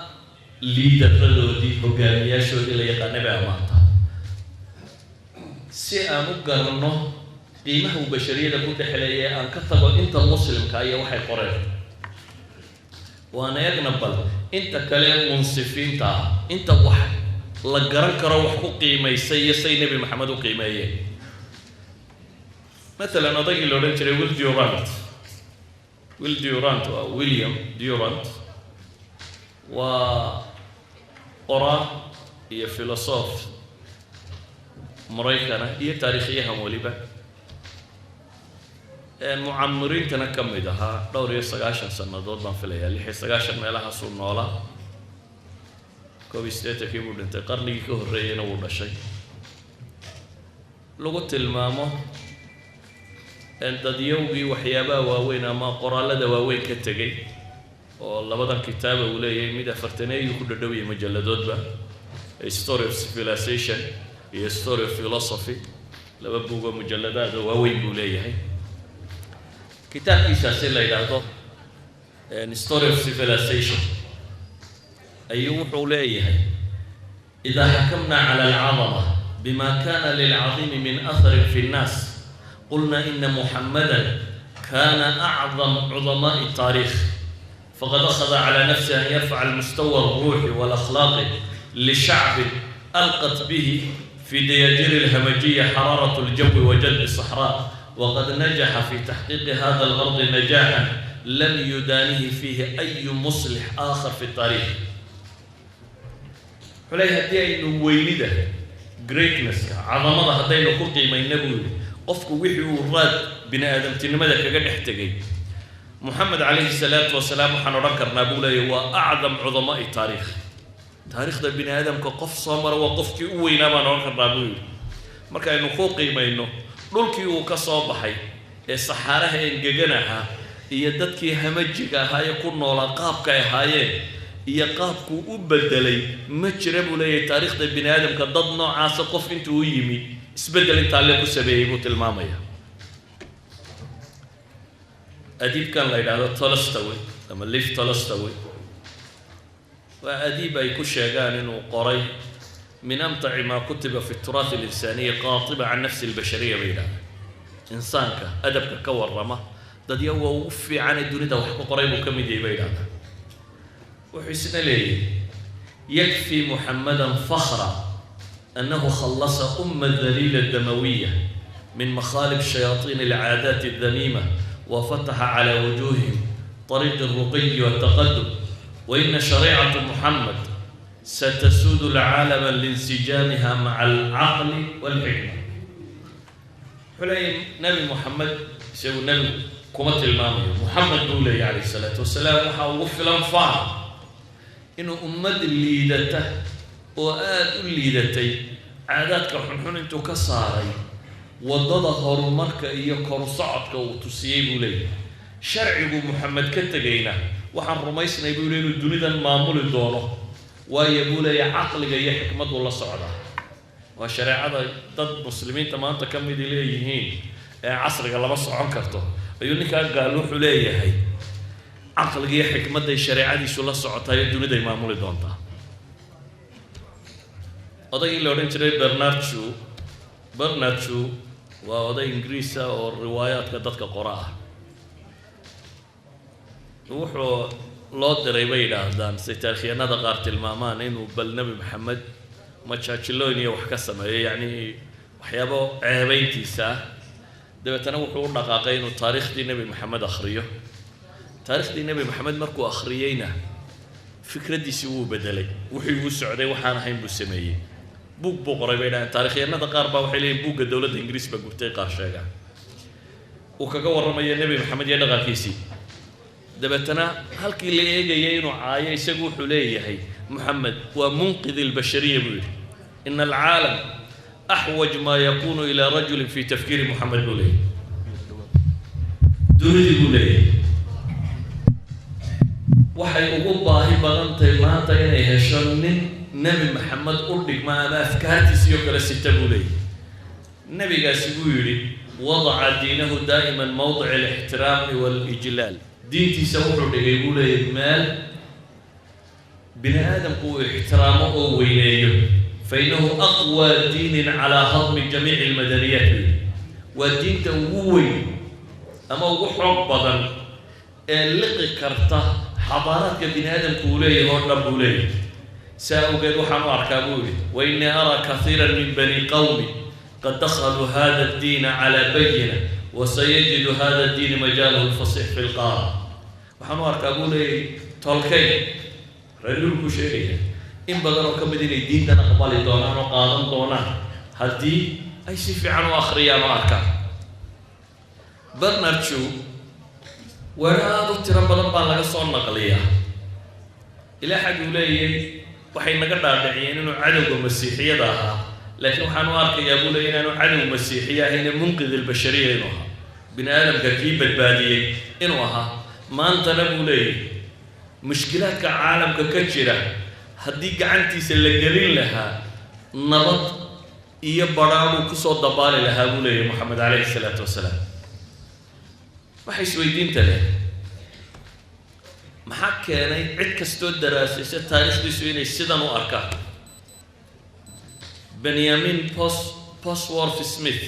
liidaradoodii, hogaamiyaashoodii la yaqaanay bay ammaantaa. Si aan u garanno qiimaha uu bashariyada ku dhexleeyay, aan ka tago inta muslimka iyo waxay qoreen, waana eegna bal inta kale munsifiinta ah, inta wax la garan karo wax ku qiimaysay iyo say Nebi Maxamed u qiimeeyeen. Matalan, odaygii la odhan jiray Will Durant, Will Durant waa William Durant, waa qoraa iyo filosof Maraykana iyo taariikhyahan, weliba mucamiriintana ka mid ahaa. Dhowr iyo sagaashan sannadood baan filayaa, 96 meelahaasuu noolaa, 81-kii buu dhintay, qarnigii ka horreeyeyna wuu dhashay. Lagu tilmaamo dadyowgii waxyaabaha waaweyn ama qoraallada waaweyn ka tegey, oo labadan kitaaba uu leeyahay mid afartaneeyuu ku dhadhowiyay majalladoodba, A Story of Civilization iyo Story of Philosophy, laba buugoo mujalladaada waaweyn buu leeyahay. Kitaabkiisaasi la yidhaahdo Story of Civilization ayuu wuxuu leeyahay: "إذا حكمنا على العظمة بما كان للعظيم من أثر في الناس قلنا إن محمدا كان أعظم عظماء التاريخ، فقد أخذ على نفسه أن يرفع المستوى الروحي والأخلاقي لشعب ألقت به في دياجير الهمجية حرارة الجو وجدب الصحراء، وقد نجح في تحقيق هذا الغرض نجاحا لم يدانه فيه أي مصلح آخر في التاريخ." Xulay haddii aynu weynida, greatnesska, cadamada haddaynu ku qiimayna, buu yidhi, qofku wixii uu raad bini aadamtinimada kaga dhex tegay, Moxamed calayhi salaatu wasalaam waxaan odhan karnaa, buu leeyahy, waa acdam cudamaa'i taariikh. Taariikhda bini aadamka qof soo mara waa qofkii u weynaa baan odhan karnaa, buu yidhi, markaaynu ku qiimayno dhulkii uu ka soo baxay ee saxaaraha engegan ahaa iyo dadkii hamajiga ahaa ee ku noolaa qaabka ay ahaayeen. Iyo qaabkuu u bedelay ma jira, buu leeyahay, taariikhda bini aadamka dad noocaasa qof intuu u yimi isbeddel intaa le ku sameeyey, buu tilmaamaya. Adiibkan la yidhaahdo Tolstoy ama Lev Tolstoy waa adiib ay ku sheegaan inuu qoray من أمتع ما كتب في التراث الإنساني قاطبة عن نفس البشرية, bay yidhahdaan. Insaanka adabka ka warrama dadyawa ugu fiican ee dunida wax ku qoray buu ka mid yahay, bay yidhahdaan. Wuxuu isna leeyahy: يكفي محمدا فخرا أنه خلص أمة الذليلة الدموية من مخالب شياطين العادات الذميمة وفتح على وجوههم طريق الرقي والتقدم، وإن شريعة محمد ستسود العالم لانسجامها مع العقل والحكمة. Wuxuu Nebi Moxamed, isagu nebigu kuma tilmaamayo, Moxamed buu leeyahy calayh isalaatu wasalaam, waxaa ugu filan faan inuu ummad liidata oo aada u liidatay caadaadka xunxun intuu ka saaray waddada horumarka iyo koru socodka uu tusiyey, buu leeyahay. Sharcigu Moxamed ka tegayna waxaan rumaysnay, buu leey, inuu dunidan maamuli doono, waayo, buu leeyahay, caqliga iyo xikmaddu la socdaa. Waa shareecada dad muslimiinta maanta ka midi leeyihiin ee casriga lama socon karto, ayuu ninkaa gaal wuxuu leeyahay caqliga iyo xikmadday shareecadiisu la socotayo duniday maamuli doontaa. Odaygii la odhan jiray Bernard Shaw, Bernard Shaw waa oday Ingiriisa oo riwaayaadka dadka qora ah. Wuxuu loo diray, bay yidhaahdaan, say taarikhyanada qaar tilmaamaan, inuu bal Nebi Maxamed majaajilooyin iyo wax ka sameeyo, yacni waxyaabo ceebeyntiisa ah. Dabeetana wuxuu u dhaqaaqay inuu taariikhdii Nebi Maxamed akhriyo. Taarikhdii Nebi Maxamed markuu akhriyeyna fikraddiisii wuu bedelay, wixii uu socday waxaan ahayn buu sameeyey. Buug buu qoray, bay dhahdeen taarikhyanada qaar baa. Waxay leeyihin buugga dowladda Ingiriis baa gubtay, qaar sheegaa, uu kaga warramayo Nebi Maxamed iyo dhaqankiisii. Dabeetana halkii la eegayay inuu caayo, isagu wuxuu leeyahay Moxamed waa منقذ البشرية, buu yidhi. إن العالم أحوج ما يكون إلى رجل في تفكير محمد, buu leeyahay. Dunidii, buu leeyahay, waxay ugu baahi badan tahay maanta inay hesho nin Nebi Maxamed u dhigma ama afkaartiisiyo kale sita, buu leeyahay. Nebigaasi, buu yidhi, وضع دينه دائما موضع الاحترام والإجلال. Diintiisa wuxuu dhigay, buu leeyahay, meel bini aadamku uu ixtiraamo oo weyneeyo. فإنه أقوى دين على هضم جميع المدنيات, buu yidhi. Waa diinta ugu weyn ama ugu xoog badan ee liqi karta xadaaraadka bini aadamku uu leeyahay oo dhan, buu leeyahay. Saa awgeed waxaan u arkaa, buu yidhi, وإني أرى كثيرا من بني قومي قد دخلوا هذا الدين على بينة وسيجد هذا الدين مجاله الفصيح في القارة. Waxaan u arkaa, buu leeyahay, tolkay reer Yurubku sheegaya in badan oo ka mid inay diintan aqbali doonaan oo qaadan doonaan haddii ay si fiican u akhriyaan oo arkaan. Bernard Shaw weero aada u tiro badan baa laga soo naqliyaa, ilaa xag uu leeyahay waxay naga dhaadhiciyeen inuu cadowga masiixiyada ahaa, laakiin waxaan u arkayaa, buu leeyay, inaanu cadow masiixiye ahayne منقذ البشرية inuu ahaa, bini aadamka kii badbaadiyey inuu ahaa. Maantana, buu leeyahy, mushkilaadka caalamka ka jira haddii gacantiisa la gelin lahaa nabad iyo badhaadhuu kusoo dabaali lahaa, buu leeyahy Moxamed calayhi salaatu wasalaam. Waxay isweydiinta leh: maxaa keenay cid kastoo daraasaysa taariikhdiisu inay sidan u arkaan? Benyamin Bosworth Smith,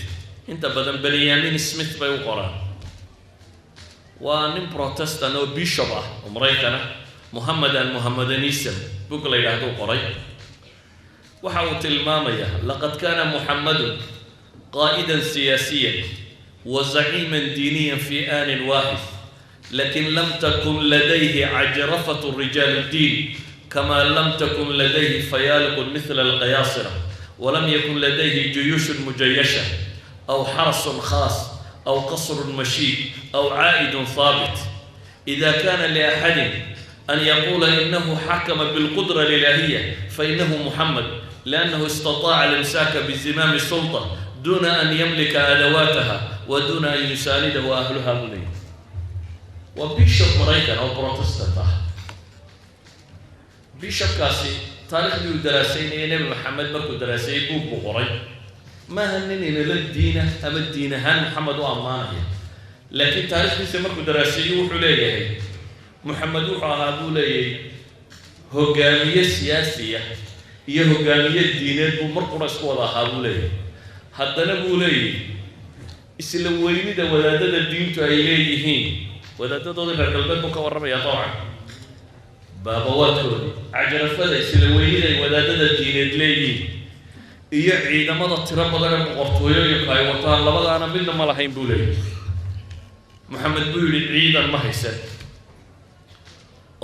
inta badan Benyamin Smith bay u qoraan, waa nin Protestant oo bishop ah oo Maraykan ah. Muhammad and Muhammadanism book la yidhahduu qoray. Waxa uu tilmaamayaa: لقد كان محمد قائدا سياسيا وزعيما دينيا في آن واحد، لكن لم تكن لديه عجرفة رجال الدين كما لم تكن لديه فيالق مثل القياصرة، ولم يكن لديه جيوش مجيشة أو حرس خاص أو قصر مشيد أو عائد ثابت. إذا كان لأحد أن يقول إنه حكم بالقدرة الإلهية فإنه محمد، لأنه استطاع الإمساك بزمام السلطة دون أن يملك أدواتها ودون أن يسانده أهلها, buu leeyahy. Waa bishop Maraykan oo Protestant ah. Bishopkaasi taariikhdii uu daraasaynayay Nebi Maxamed markuu daraaseeyey, buug buu qoray. Maaha nin inala diina ama diin ahaan Maxamed u ammaanaya, laakiin taarikhdiisa markuu daraaseeyey wuxuu leeyahay, Moxamed wuxuu ahaa, buu leeyahay, hogaamiye siyaasiya iyo hogaamiye diineed buu mar qura isku wada ahaa, buu leeyahay. Haddana, buu leeyahay, isla weynida wadaadada diintu ay leeyihiin, wadaadadoodii reer galbeed buu ka warramaya dabcan, baabawaadkoodii cajrafada, isla weynida ay wadaadada diineed leeyihiin iyo ciidamada tiro badan ee boqortooyooyinka ay wataan, labadaana midna ma lahayn, buu leeyahay Moxamed. Buu yidhi, ciidan ma haysan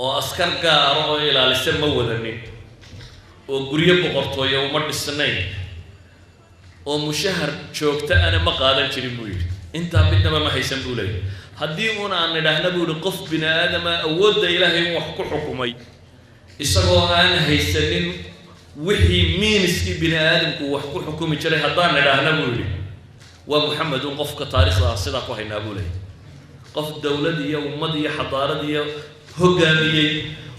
oo askar gaara oo ilaalisa ma wadanin, oo guryo boqortooyo uma dhisnayn, oo mushahar joogto ana ma qaadan jirin, buu yidhi. Intaa midnaba ma haysan, buu leeyahay. Haddii uun aan nidhaahna, buu yihi, qof bini aadama awoodda Ilaahay un wax ku xukumay isagoo aan haysanin wixii miiniskii bini aadamku wax ku xukumi jiray, haddaan nidhaahna, buu yidhi, waa Moxamed un qofka taariikhda sidaa ku haynaa, buu leeyahay. Qof dowlad iyo ummad iyo xadaarad iyo hogaamiyey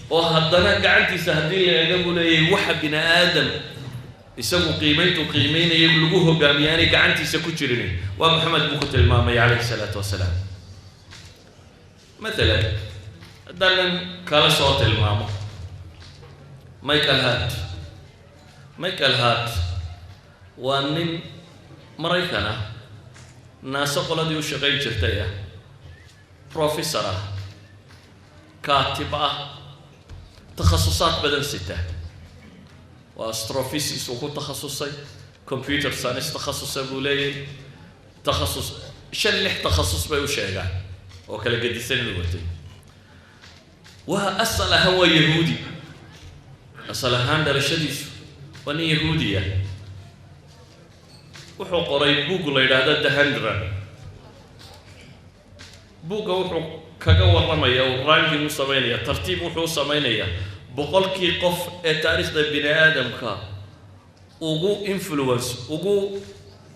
oo haddana gacantiisa haddii la eega, buu leeyahay, waxa bini aadam isagu qiimayntuu qiimeynayay lagu hogaamiyay aanay gacantiisa ku jirin, waa Moxamed, buu ku tilmaamay calayhi salaatu wasalaam. Matalan, haddaanan kala soo tilmaamo Michael Hart. Michael Hart waa nin Maraykan ah, NASA qoladii u shaqayn jirtay ah, professor ah, kaatib ah, takhasusaad badan sita. Waa astrophysics uu ku takhasusay, computer science takhasusa buu leeyahay, takhasus shan lix takhasus bay u sheegaan oo kala gedisan inuu watay. Waa asal ahaan waa Yahuudi, asal ahaan dhalashadiisu waa nin Yahuudiya. Wuxuu qoray book la yidhaahdo The 100. Buugga wuxuu kaga warramaya, uu ranking u samaynaya, tartiib wuxuu u samaynayaa 100-kii qof ee taariikhda bini aadamka ugu influence, ugu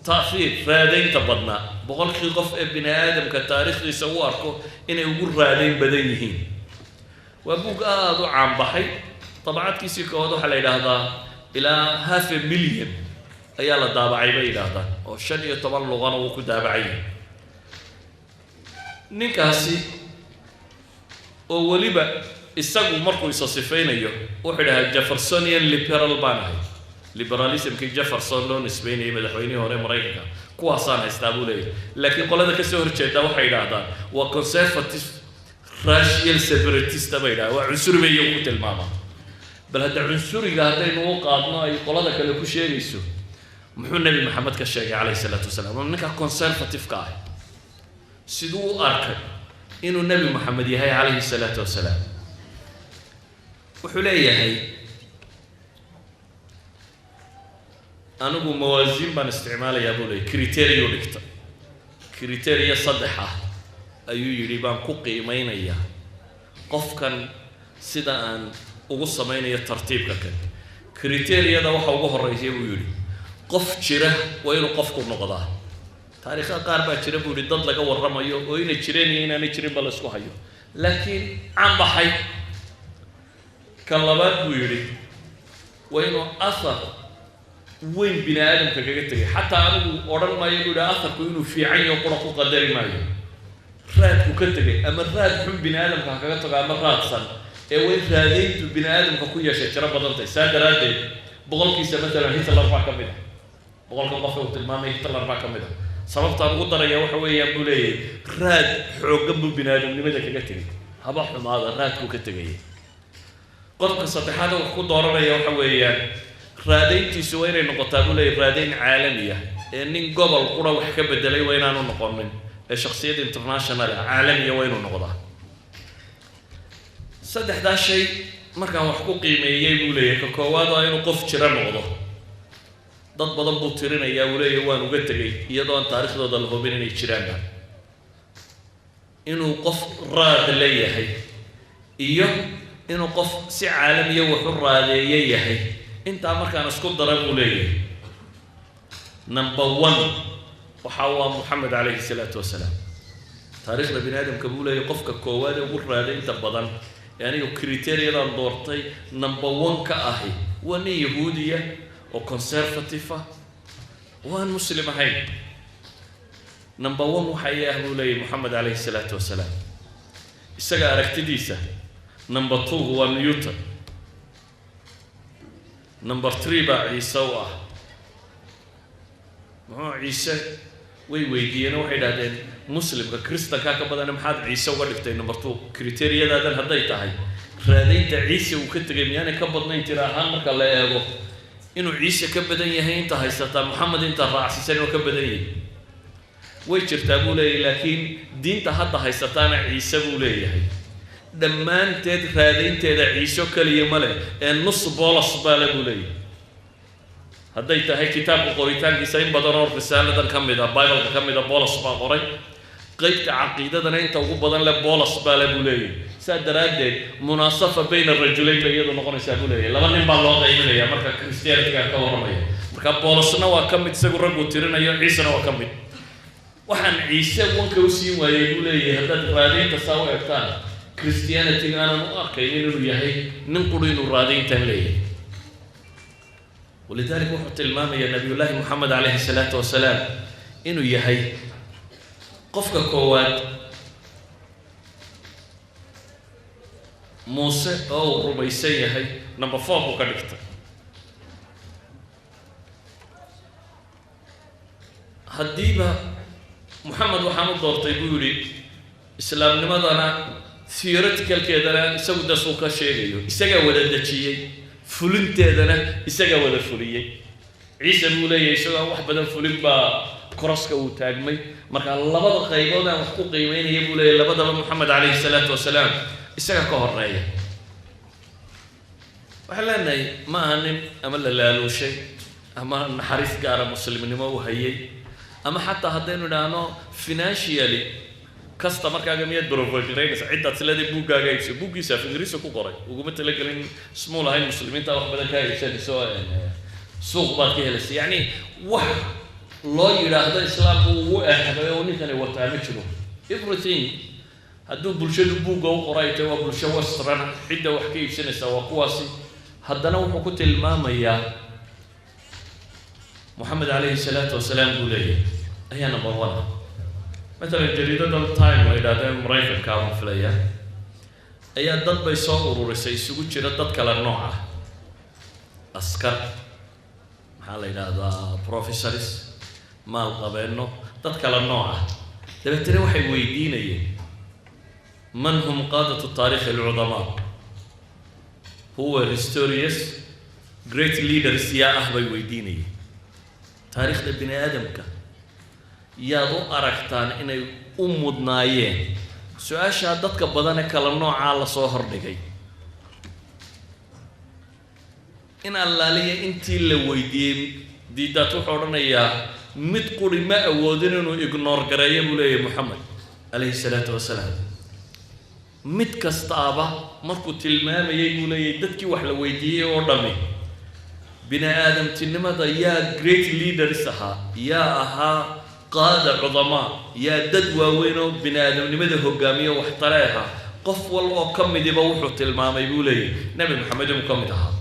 ta'hiir, raadaynta badnaa, 100-kii qof ee bini aadamka taariikhdiisa u arko inay ugu raadayn badan yihiin. Waa buug aada u caanbaxay. Dabcadkiisii koowaad waxaa la yidhaahdaa ilaa half a million ayaa la daabacay, bay yidhaahdaan, oo 15 luqana wuu ku daabacay ninkaasi. Oo weliba isagu markuu isa sifaynayo wuxuu idhahaa, "Jeffersonian liberal baan ahay." Liberalismkii Jefferson loo nisbeynayay, madaxweynihii hore Maraykanka, kuwaasaan haystaa, buu leeyahay. Laakiin qolada kasoo horjeeda waxay yidhaahdaan waa conservative racial separatist bay yidhahdaan, waa cunsuri bay iyagu ku tilmaamaa. Bal hadda cunsuriga haddaynu u qaadno ay qolada kale ku sheegayso, muxuu Nebi Maxamed ka sheegay calayhi salaatu wasalaam? Ninka conservative-ka ah siduu u arkay inuu Nebi Moxamed yahay calayhi salaatu wasalaam? Wuxuu leeyahay, anigu mawaasiin baan isticmaalayaa, buu leeyahy. Criteria dhigta, criteria saddex ah ayuu yidhi baan ku qiimeynayaa qofkan sida aan ugu samaynayo tartiibka kan. Criteriada waxa ugu horreysay, buu yidhi, qof jira waa inuu qofku noqdaa. Taariikhaha qaar baa jira, buu yidhi, dad laga warramayo oo inay jireen iyo inaanay jirin ba la isku hayo, laakiin canbaxay. Ka labaad, buu yidhi, waa inuu athar weyn bini aadamka kaga tegay. Xataa anigu odhan maayo, buu yidhi, atharku inuu fiican yaho qura ku qadari maayo. Raadku ka tegay ama raad xun bini aadamka ha kaga tago ama raadsan, ee waa in raadayntu bini aadamka ku yeeshay tiro badantahay. Saa daraaddeed 100-kiisa matalan Hitler baa ka mid ah. 100-kan qofka uu tilmaamay Hitler baa ka mid ah. Sababtaan ugu daraya waxa weeyaan, buu leeyahay, raad xooggan buu bini aadamnimada kaga tegay, haba xumaada raadkuu ka tegaya. Qodobka saddexaad wax ku dooranaya waxa weeyaan, raadayntiisu waa inay noqotaa, buu leeyahy, raadayn caalamiya, ee nin gobol qura wax ka bedelay waa inaanu noqonin, ee shaksiyad international ah, caalamiya waa inuu noqdaa. Saddexdaa shay markaan wax ku qiimeeyey, buu leeyahay, ka koowaad waa inuu qof jira noqdo. Dad badan buu tirinayaa, uu leeyahay, waan uga tegay iyadoo aan taarikhdooda la hubin inay jiraanba. Inuu qof raad leeyahay iyo inuu qof si caalamiya wax u raadeeye yahay, intaa markaan isku dara, buu leeyahay, number one waxa waa Moxamed calayhi salaatu wasalaam. Taariikhda bini aadamka, buu leeyahay, qofka koowaad ee ugu raadaynta badan Ee anigu criteriadan doortay number one ka ahi waa nin Yahuudiya oo conservative ah oo aan Muslim ahayn. Number one waxa ii ah, buu leeyahy, Moxamed calayhi salaatu wasalaam. Isaga aragtidiisa number two waa Newton, number three baa Ciise u ah. Muxuu Ciise way weydiiyeen oo waxay idhahdeen, Muslimka Kristankaa ka badana, maxaad Ciise uga dhigtay number two? Criteriadaadan hadday tahay, raadaynta Ciise uu ka tegay miyaanay ka badnayn tira ahaan marka la eego inuu Ciise ka badan yahay inta haysataa Moxamed inta raacsiisan inuu ka badan yahay? Way jirtaa, buu leeyahay, laakiin diinta hadda haysataana Ciise, buu leeyahay, dhammaanteed raadaynteeda Ciise keliya ma leh ee nus Bolos baa le, buu leeyahay. Hadday tahay kitaabka qoritaankiisa, in badan oo risaaladan ka mid a, Bibleka ka mid a, Bolos baa qoray. Qeybta caqiidadana inta ugu badan le Bolos baa le, buu leeyahay. Saa daraaddeed munaasafa bayna rajulayn bay iyadu noqonaysaa, buu leeyahay. Laba nin baa loo qaybinaya marka Christianityga ka warramaya. Marka Bolosna waa ka mid isagu ragguu tirinayo, Ciisena waa ka mid. Waxaan Ciise wanka u siin waayey, buu leeyahay, haddaad raadaynta saa u egtaan Christianity aanan u arkaynin inuu yahay nin quri inuu raadayntan leeyahay. Walidalik wuxuu tilmaamayaa Nabiyullaahi Moxamed calayhi salaatu wasalaam inuu yahay qofka koowaad. Muuse oo uu rumaysan yahay number four buu ka dhigtay. Haddiiba Moxamed waxaan u doortay, buu yidhi, islaamnimadana theoreticalkeedana isagu dasuu ka sheegayo, isagaa wada dejiyey, fulinteedana isagaa wada fuliyey. Ciise, buu leeyahay, isagoo aan wax badan fulin baa koroska uu taagmay. Marka labada qaybood aan wax ku qiimeynaya, buu leeyahay, labadaba Moxamed calayhi salaatu wasalaam isaga ka horeeya. Waxaan leenahay ma aha nin ama la laaluushay ama naxariis gaara muslimnimo u hayay, ama xataa haddaynu idhaahno financially kasta markaaga miyaad professionraynaysa ciddaad sileeday buuggaaga iibso. Buuggiisa af Ingiriisa ku qoray, uguma talagelin small ahayn Muslimiinta wax badan kaa iibsanayso, suuq baad ka helaysa. Yacni wax loo yidhaahdo Islaamku ugu eexday oo ninkani wataa ma jiro. Everything hadduu bulshadu buugga u qoray tay waa bulsho western, cidda wax ka iibsanaysa waa kuwaasi. Haddana wuxuu ku tilmaamayaa Moxamed calayhi salaatu wasalaam, buu leeyahay, ayaa number one ah. Matalan jariidadan Time la yidhahdo ee Maraykanka aan filaya ayaa dad bay soo ururisay isugu jira dad kale nooc ah, askar, maxaa la yidhaahdaa, professors, maal qabeenno, dad kale nooc ah. Dabeetana waxay weydiinayeen man hum qaadatu taarikhi alcudamaa, who were historious great leaders, yaa ah bay weydiinayeen taariikhda bini aadamka, yaad u aragtaan inay u mudnaayeen? Su-aashaa dadka badan ee kala noocaa lasoo hordhigay, in allaaliya intii la weydiiyey, Diidaat wuxuu odhanayaa mid quri ma awoodin inuu ignore gareeyo, buu leeyahay, Moxamed calayhi salaatu wasalaam. Mid kastaaba markuu tilmaamayay, buu leeyahay, dadkii wax la weydiiyey oo dhami bini aadamtinimada yaa great leaders ahaa, yaa ahaa qaada cudamaa, yaa dad waaweyn oo bini aadamnimada hogaamiyo waxtare ahaa, qof wal oo ka midiba wuxuu tilmaamay, buu leeyahay, Nebi Maxamed inuu ka mid ahaa.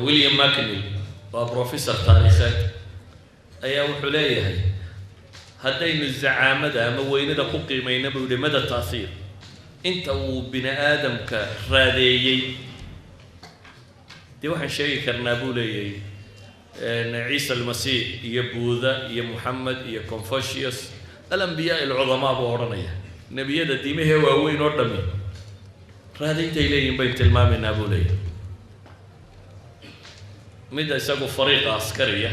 William McNeil waa professor taariikheed ayaa wuxuu leeyahay haddaynu zacaamada ama weynada ku qiimayna, buu yihi, mada taathiir inta uu bini aadamka raadeeyey, dee waxaan sheegi karnaa, buu leeyahay, Ciisa Almasiix iyo Buuda iyo Moxamed iyo Confucius, alambiyaa alcudamaa, buu odhanaya, nebiyada diimahee waaweyn oo dhami raadayntay leeyihin baynu tilmaamaynaa, buu leeyahay. Mid isagu fariiqa askariya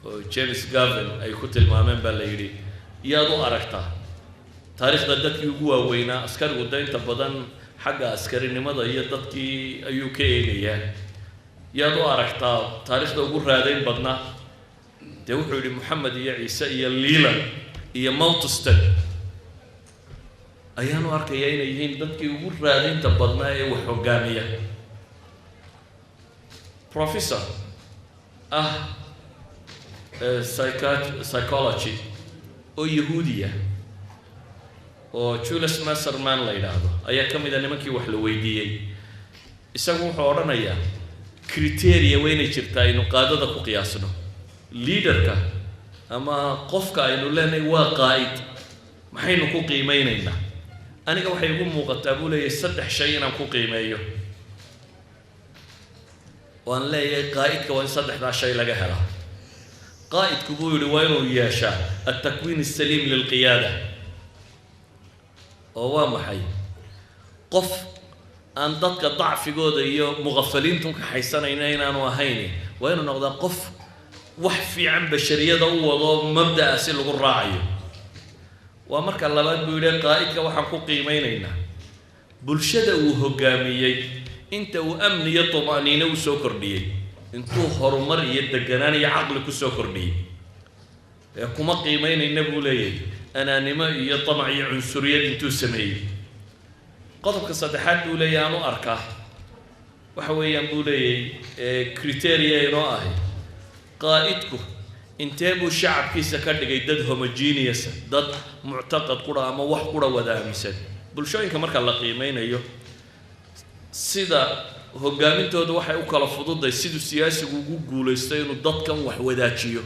oo James Gavin ay ku tilmaameen baa la yidhi, yaad u aragtaa taariikhda dadkii ugu waaweynaa? Askarigu da inta badan xagga askarinimada iyo dadkii ayuu ka eegayaa. Yaad u aragtaa taariikhda ugu raadayn badnaa? Dee wuxuu yidhi Moxamed iyo Ciise iyo Leland iyo Mountsten ayaan u arkayaa inay yihiin dadkii ugu raadaynta badnaa ee wax hogaamiya. Professor ah psychology oo Yahuudiya Oo Julius Maserman la yidhaahdo ayaa ka mid a nimankii wax la weydiiyey. Isagu wuxuu odhanayaa criteria waa inay jirtaa aynu qaadada ku qiyaasno, leaderka ama qofka aynu leenahay waa qaa'id, maxaynu ku qiimeynaynaa? Aniga waxay igu muuqataa, buu leeyahay, saddex shay inaan ku qiimeeyo. Waan leeyahay qaa'idka waa in saddexdaa shay laga helaa. Qaa'idku, buu yihi, waa inuu yeeshaa التكوين السليم للقيادة. Oo waa maxay? Qof aan dadka dacfigooda iyo muqafaliintu ka xaysanayna inaanu ahayn, waa inuu noqdaa qof wax fiican bashariyada u wado, mabda'a si lagu raacayo. Waa marka labaad, buu yidhi, qaa'idka waxaan ku qiimeynaynaa bulshada uu hoggaamiyey inta uu amni iyo tuma'niino u soo kordhiyey, intuu horumar iyo deganaan iyo caqli ku soo kordhiyey. Ee kuma qiimeynayna, buu leeyahay, anaanimo iyo tamac iyo cunsuriyad intuu sameeyey. Qodobka saddexaad, buu leeyahay, aan u arkaa waxa weeyaan, buu leeyahay, criteria inoo ahay qaa'idku intee buu shacabkiisa ka dhigay dad homogeneous, dad muctaqad qura ama wax qura wada aaminsan. Bulshooyinka marka la qiimeynayo sida hogaamintooda waxay u kala fududay siduu siyaasigu ugu guulaysto inuu dadkan wax wadaajiyo,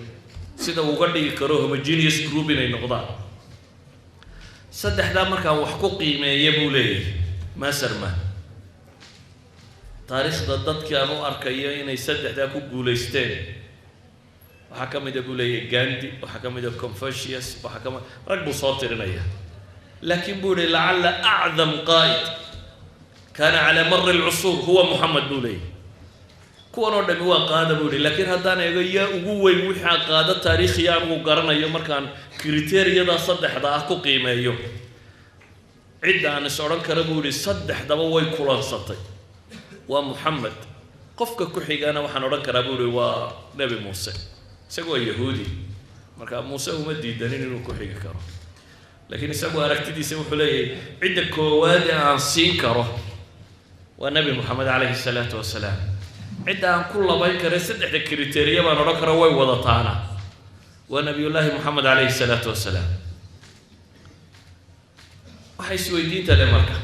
sida uga dhigi karo homogeneous group inay noqdaan. Saddexdaa markaan wax ku qiimeeya, buu leeyahay Maserman, taariikhda dadkii aan u arkayo inay saddexdaa ku guulaysteen waxaa ka mid a, buu leeyahay, Gandhi, waxaa ka mid a Confucius, waxaa ka mid rag buu soo tirinaya. Laakiin, buu yihi, لعل أعظم قائد كان على مر العصور هو محمد, buu leeyahay. Kuwan oo dhami waa qaada, buu yihi, laakiin haddaan eego yaa ugu weyn wixaa qaado taariikhiya anigu garanayo, markaan criteriada saddexda ah ku qiimeeyo, cidda aan is odhan kara, buu yihi, saddexdaba way kulansatay waa Muxamed. Qofka ku xigana waxaan odhan karaa, buu yihi, waa Nebi Muuse. Isagu waa Yahuudi, marka Muuse uma diidanin inuu ku xigi karo, laakiin isagu aragtidiisa wuxuu leeyahay cidda koowaad ee aan siin karo waa Nebi Moxamed calayhi salaatu wasalaam. Cidda aan ku labayn kara, saddexda criteria baan odhan karo way wadataana, waa Nabiyullaahi Moxamed calayhi salaatu wasalaam. Waxay isweydiinta le marka,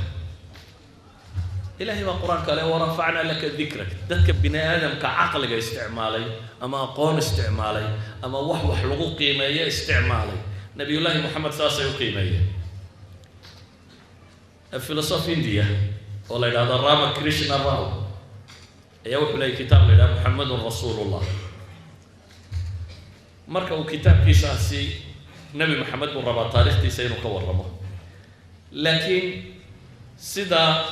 Ilaahay baa Qur-aanka le ورفعنا لك ذكرك. Dadka bini aadamka caqliga isticmaalay ama aqoon isticmaalay ama wax lagu qiimeeyo isticmaalay, Nabiyullaahi Moxamed saasay u qiimeeyeen. Philosopher India oo la yidhahdo Rama Krishna Rao ayaa wuxuu leeyay kitaab la yidhahdo محمد رسول الله. Marka uu kitaabkiisaasi Nebi Maxamed buu rabaa taarikhdiisa inuu ka warramo, laakiin sida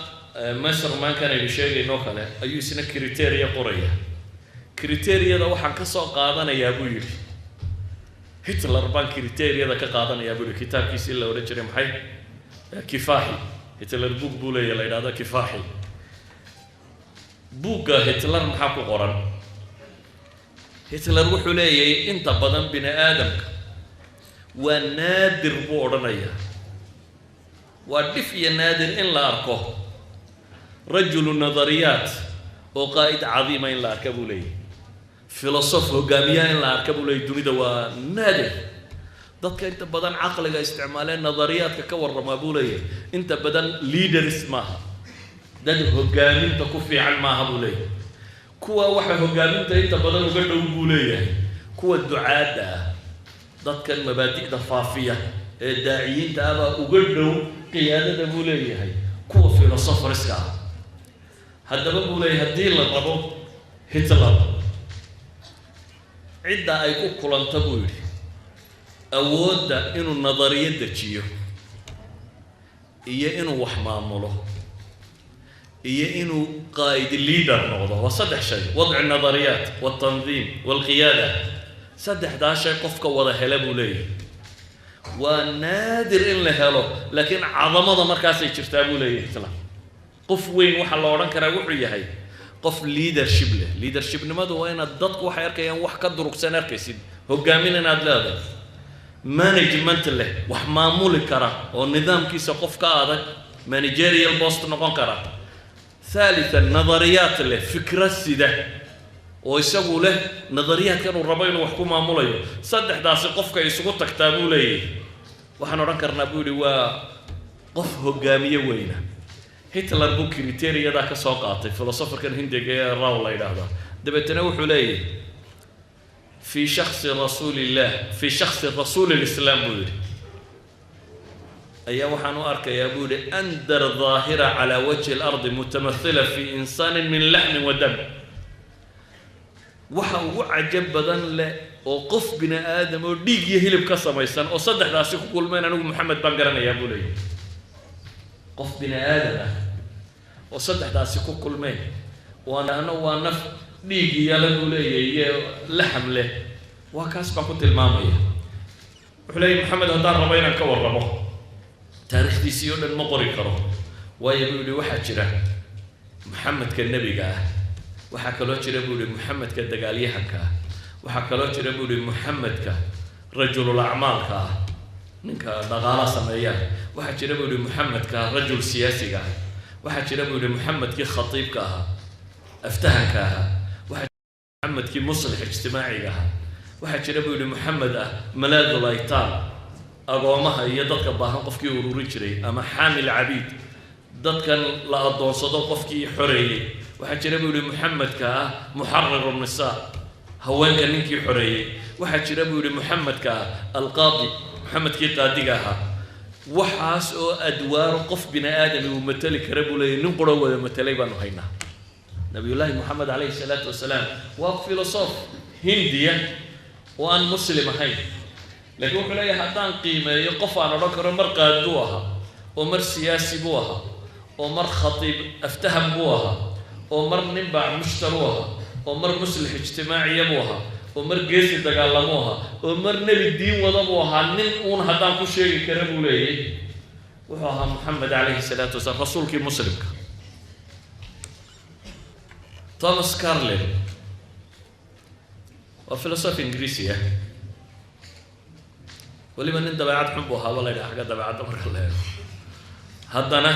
Masermankan aynu sheegaynoo kale ayuu isna criteria qoraya. Criteriada waxaan ka soo qaadanayaa, buu yidhi, Hitler baan criteriada ka qaadanayaa, buu yihi, kitaabkiisii la odhan jiray maxay, Kifaaxi. Hitler book buu leeyahy la yidhahdo Kifaaxi. Buugga Hitler maxaa ku qoran? Hitler wuxuu leeyahay inta badan bini aadamka waa naadir, buu odhanayaa, waa dhif iyo naadir in la arko رجل نظريات oo qaa'id cadiima in la arka, buu leeyahay, filosof hogaamiyaha in la arka, buu leeyahy, dunida waa naadir. Dadka inta badan caqliga isticmaaleen nadariyaadka ka warramaa, buu leeyahay, inta badan leaders maaha, dad hogaaminta ku fiican maaha, buu leeyahay. Kuwa waxa hogaaminta inta badan uga dhow, buu leeyahay, kuwa ducaadda ah, dadkan mabaadi'da faafiya ee daaciyiinta ah baa uga dhow qiyaadada, buu leeyahay, kuwa philosopherska ah. Haddaba, buu leeyahay, haddii la rabo Hitler cidda ay ku kulanto, buu yidhi, awoodda inuu nadariyo dejiyo iyo inuu wax maamulo iyo inuu qaa'id leader noqdo, waa saddex shay: وضع النظريات والتنظيم والقيادة. Saddexdaa shay qofka wada hele, buu leeyahay, waa naadir in la helo, laakiin cadamada markaasay jirtaa, buu leeyahay Hitler. Qof weyn waxaa la odhan karaa wuxuu yahay qof leadership leh. Leadershipnimadu waa inaad dadku waxay arkayaan wax ka durugsan arkaysid, hogaamin inaad leedahay, management leh, wax maamuli kara oo nidaamkiisa qof ka adag, managerial post noqon kara. ثالثا nadariyaat leh, fikrad sida oo isagu leh nadariyaadkan uu rabo inuu wax ku maamulayo. Saddexdaasi qofka isugu tagtaa, buu leeyahay, waxaan odhan karnaa, buu yihi, waa Qof hogaamiye weyna Hitler buu criteriadaa ka soo qaatay philosopherkan Hindiga ee Raw la yidhaahdaa. Dabeetana wuxuu leeyahy في شخص رسول الله، في شخص رسول الإسلام buu yidhi, ayaa waxaan u arkayaa, buu yihi, أندر ظاهرة على وجه الأرض متمثلة في إنسان من لحم ودم. Waxa ugu cajab badan leh oo qof bini aadam oo dhiig iyo hilib ka samaysan oo saddexdaasi ku kulmeen, anigu Maxamed baan garanayaa, buu leeyahy. Qof bini aadam ah oo saddexdaasi ku kulmeen, waana waa naf dhiig iyala, buu leeyahay, iyo laxam leh, waa kaas baan ku tilmaamaya. Wuxuu leeyahy Maxamed haddaan rabo inaan ka warramo taariikhdiisii oo dhan, ma qori karo, waayo, buu yihi, waxaa jira Maxamedka nebiga ah, waxaa kaloo jira, buu yihi, Maxamedka dagaalyahanka ah, waxaa kaloo jira, buu yihi, Maxamedka رجل acmaalka ah, ninka dhaqaala sameeya, waxaa jira, buu yihi, Maxamedka rajul siyaasiga ah, waxaa jira, buu yihi, Maxamedkii khatiibka ahaa, aftahanka ahaa, waxaa Maxamedkii مصلح ijtimaaciga ahaa, waxaa jira, buu yihi, Maxamed ah ملاذ الأيتام, agoomaha iyo dadka baahan qofkii ururin jiray, ama حامي العبيد, dadkan la addoonsado qofkii xoreeyey, waxaa jira, buu yihi, Maxamedka ah محرر النساء, haweenka ninkii xoreeyey, waxaa jira, buu yihi, Maxamedka ah القاضي, Maxamedkii qaadiga ahaa. Waxaas oo adwaaro qof bini aadami uu mateli kara, buu leeyahy, nin quro wada matelay baanu haynaa, Nabiyullaahi Moxamed calayhi salaatu wasalaam. Waa filosof Hindiya oo aan Muslim ahayn, laakiin wuxuu leeyahay haddaan qiimeeyo qof aan odhan karo mar qaaduu ahaa, oo mar siyaasi buu ahaa, oo mar khatiib aftaham buu ahaa, oo mar nin baac mushtar u ahaa, oo mar مصلح ijtimaaciya buu ahaa, oo mar geesi dagaalamuu ahaa, oo mar nebi diin wada buu ahaa, nin uun haddaan ku sheegi kara, buu leeyay, wuxuu ahaa Moxamed calayhi salaatu wasalaam, rasuulkii Muslimka. Thomas Carlyle waa filosof Ingiriisi ah, weliba nin dabeecad xun buu ahaaba la yidhaha xagga dabeecadda marka la eego. Haddana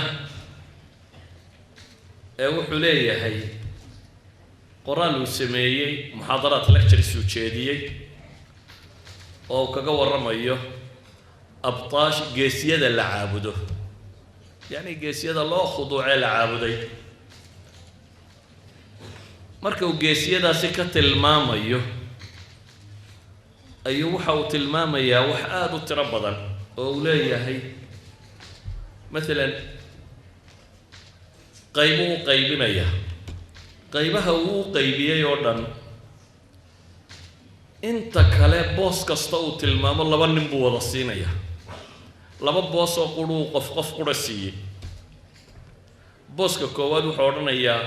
ee wuxuu leeyahay qoraal uu sameeyey, muxaadaraat, lectures uu jeediyey oo uu kaga warramayo abtaash, geesiyada la caabudo, yacni geesiyada loo khuduucee la caabuday. Marka uu geesiyadaasi ka tilmaamayo ayuu waxa uu tilmaamayaa wax aada u tiro badan oo uu leeyahay, maalan qaybo u qaybinaya. Qaybaha uu u qaybiyey oo dhan, inta kale boos kasta uu tilmaamo laba nin buu wada siinaya, laba boos oo quruu qof qof qura siiyey. Booska koowaad wuxuu odhanayaa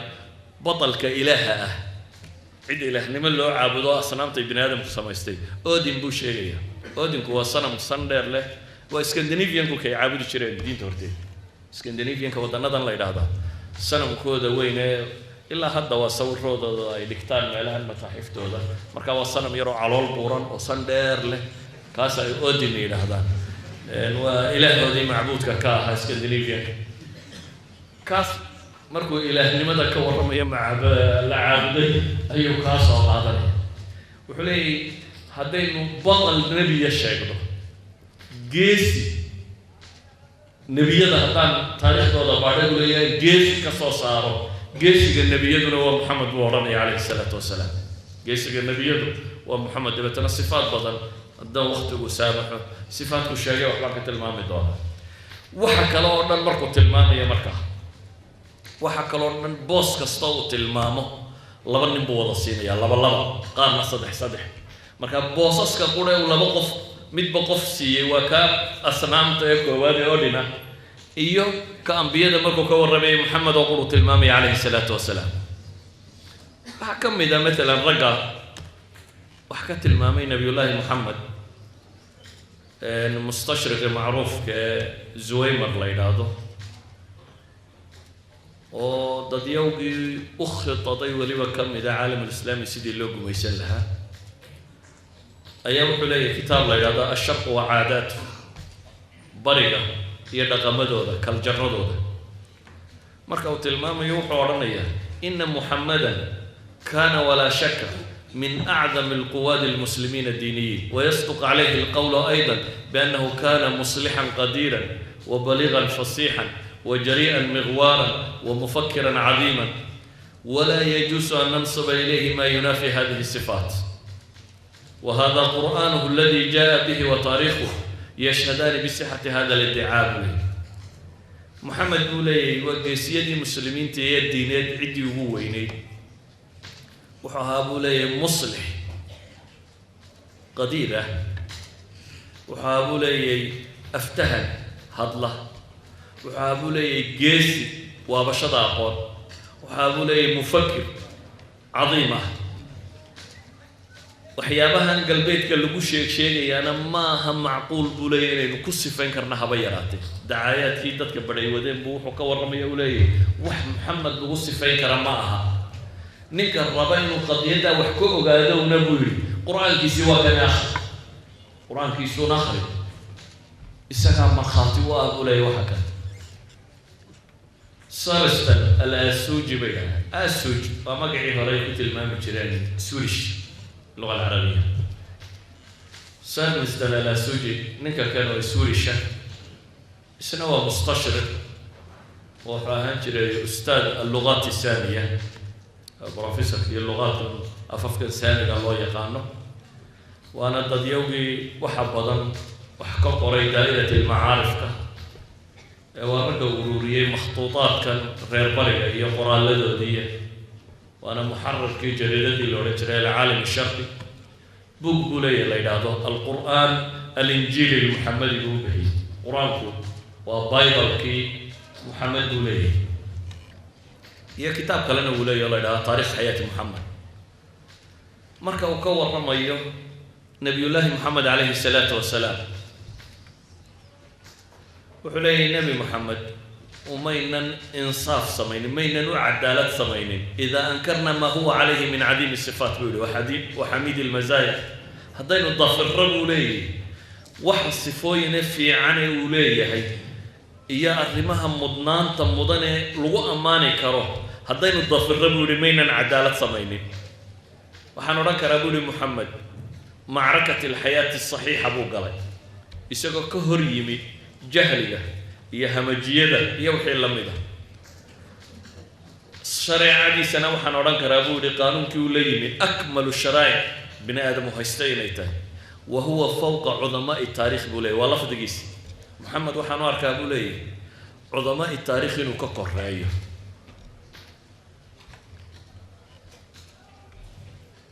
batalka ilaaha ah, cid ilaahnimo loo caabudo, asnaamtay bini aadamku samaystay, Odin buu sheegaya. Odinku waa sanam san dheer leh, waa Scandinavianku kay caabudi jireen diinta horteed. Scandinavianka wadanadan la yidhaahdaa sanamkooda weyn ee ilaa hadda waa sawiroodooda ay dhigtaan meelahan mataaxiftooda. Marka waa sanam yaroo calool buuran oo san dheer leh, kaas ay Odin yidhaahdaan, waa ilaahoodii macbuudka ka ahaa Scandinavianka. Kaas markuu ilaahnimada ka warramayo macab la caabuday ayuu kaa soo qaadanaya. Wuxuu leeyahy haddaynu batal nebiya sheegno, geesi nebiyada haddaan taariikhdooda baadha, buu leeyahay, geesi ka soo saaro, geesiga nebiyaduna waa Moxamed, buu odhanaya calayhi salaatu wasalaam. Geesiga nebiyadu waa Moxamed. Dabeetana sifaad badan, haddaan waktigu saamaxo, sifaadku sheegay waxbaan ka tilmaami doonaa. Waxa kale oo dhan markuu tilmaamaya, markaa waxa kaloo dhan boos kasta uu tilmaamo laba nin buu wada siinayaa, laba laba, qaarna saddex saddex. Marka boosaska qura uu laba qof midba qof siiyey waa kaa asnaamta ee koowaad ee Odina iyo ka ambiyada markuu ka warramayay Maxamed oo qur uu tilmaamaya calayhi salaatu wasalaam. Waxaa ka mid a matalan ragga waxaa ka tilmaamay Nabiyullaahi Moxamed mustashriqi macruufka ee Zwemer la yidhaahdo, oo dadyowgii u khitaday weliba ka mid a caalamulislaami sidii loo gumaysan lahaa, ayaa wuxuu leeyahay kitaab la yidhahdo الشرق وعاداته, bariga iyo dhaqamadooda, kaljaradooda. Marka uu tilmaamayo wuxuu odhanayaa: إن محمدا كان ولا شك من أعظم القواد المسلمين الدينيين، ويصدق عليه القول أيضا بأنه كان مصلحا قديرا. وبليغا فصيحا وجريئا مغوارا ومفكرا عظيما، ولا يجوز أن ننسب إليه ما ينافي هذه الصفات. وهذا قرآنه الذي جاء به وتاريخه يشهدان بصحة هذا الادعاء. له محمد buu leeyahay waa geesiyadii muslimiinta ee diineed ciddii ugu weyneyd. Wuxuu ahaa, buu leeyahay, muslix qadiir ah. Wuxuu ahaa, buu leeyahay, aftahan hadla. Wuxuu ahaa, buu leeyahay, geesi waabashada aqoon. Wuxuu ahaa, buu leeyahay, mufakir cadiim ah. Waxyaabahan galbeedka lagu sheeg sheegayaana ma aha macquul, buu leeyahy, inaynu ku sifayn karna haba yaraatee. Dacaayaadkii dadka badhay wadeen buu wuxuu ka warramaya uu leeyahay wax Maxamed lagu sifayn kara ma aha. Ninka raba inuu qadiyaddaa wax ka ogaadowna, buu yidhi, qur-aankiisii waa kani, akhri qur-aankiisuuna akhri, isagaa markhaati u ah, buu leeyahy. Waxa kale Saristan al Asuuji bay dhahaan. Asuuj waa magacii hore ay ku tilmaami jireen Swedish luga alcarabiya. Saristan al Asuuji, ninka kan oo Swedisha, isna waa mustashriq. Wuxuu ahaan jiray ustaad allugaat isaamiya, professorkii lugaadkan afafkan saamiga loo yaqaano, waana dadyowgii waxa badan wax ka qoray daa'irat almacaarifka ee waa ragga ururiyey makhtuutaadkan reer bariga iyo qoraaladoodiiya, waana muxararkii jariidadii la odhan jiray Alcaalam Asharqi. Bug buu leeyahy la yidhaahdo Alqur'aan Alinjiili Almuxamadi buu u bixiyey. Qur-aanku waa Biblekii Muxamed, buu leeyahay. Iyo kitaab kalena uu leeyahy o la yidhahdo Taarikh Xayaati Muxamed. Marka uu ka warramayo Nabiyullaahi Moxamed calayhi salaatu wasalaam, wuxuu leeyahay Nebi Moxamed umaynan insaaf samaynin, maynan u cadaalad samaynin, idaa ankarna maa huwa calayhi min cadiimi sifaat, buu yihi, wa xamiidi lmazaaya. Haddaynu dafiro, buu leeyahay, waxa sifooyine fiicane uu leeyahay iyo arrimaha mudnaanta mudanee lagu ammaani karo haddaynu dafiro, buu yihi, maynan cadaalad samaynin. Waxaan odhan karaa, buu yihi, Moxamed macrakat alxayaati saxiixa buu galay, isagoo ka hor yimi jahliga iyo hamajiyada iyo wixii la mid ah. Shareecadiisana waxaan odhan karaa, buu yihi, qaanuunkii uu la yimi akmalu sharaa'ic bini aadamu haysta inay tahay. Wa huwa fawqa cudamaa'i taarikh, buu leeyay. Waa lafdigiisi. Moxamed waxaan u arkaa, buu leeyahy, cudamaa'i taarikh inuu ka koreeyo.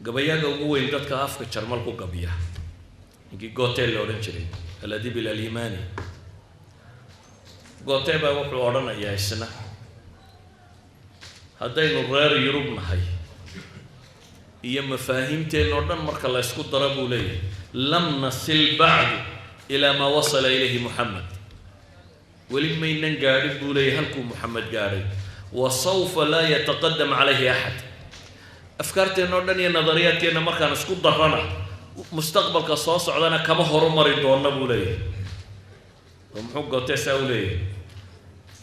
Gabayaaga ugu weyn dadka afka Jarmal ku gabiya, ninkii Gote la odhan jiray, aladib alimani Gote, baa wuxuu odhanayaa isna: haddaynu reer Yurub nahay iyo mafaahiimteenna o dhan marka la ysku daro, buu leeyahay, lam nasil bacdu ilaa maa wasala ilayhi Moxamed. Weli maynan gaadhin, buu leeyahay, halkuu Moxamed gaadhay. Wa sawfa laa yataqadam calayhi axad. Afkaarteenna o dhan iyo nadariyaadkeenna markaan isku darrana, mustaqbalka soo socdana kama horumari doona, buu leeyahay. Oo muxuu Gote saa u leeyahay?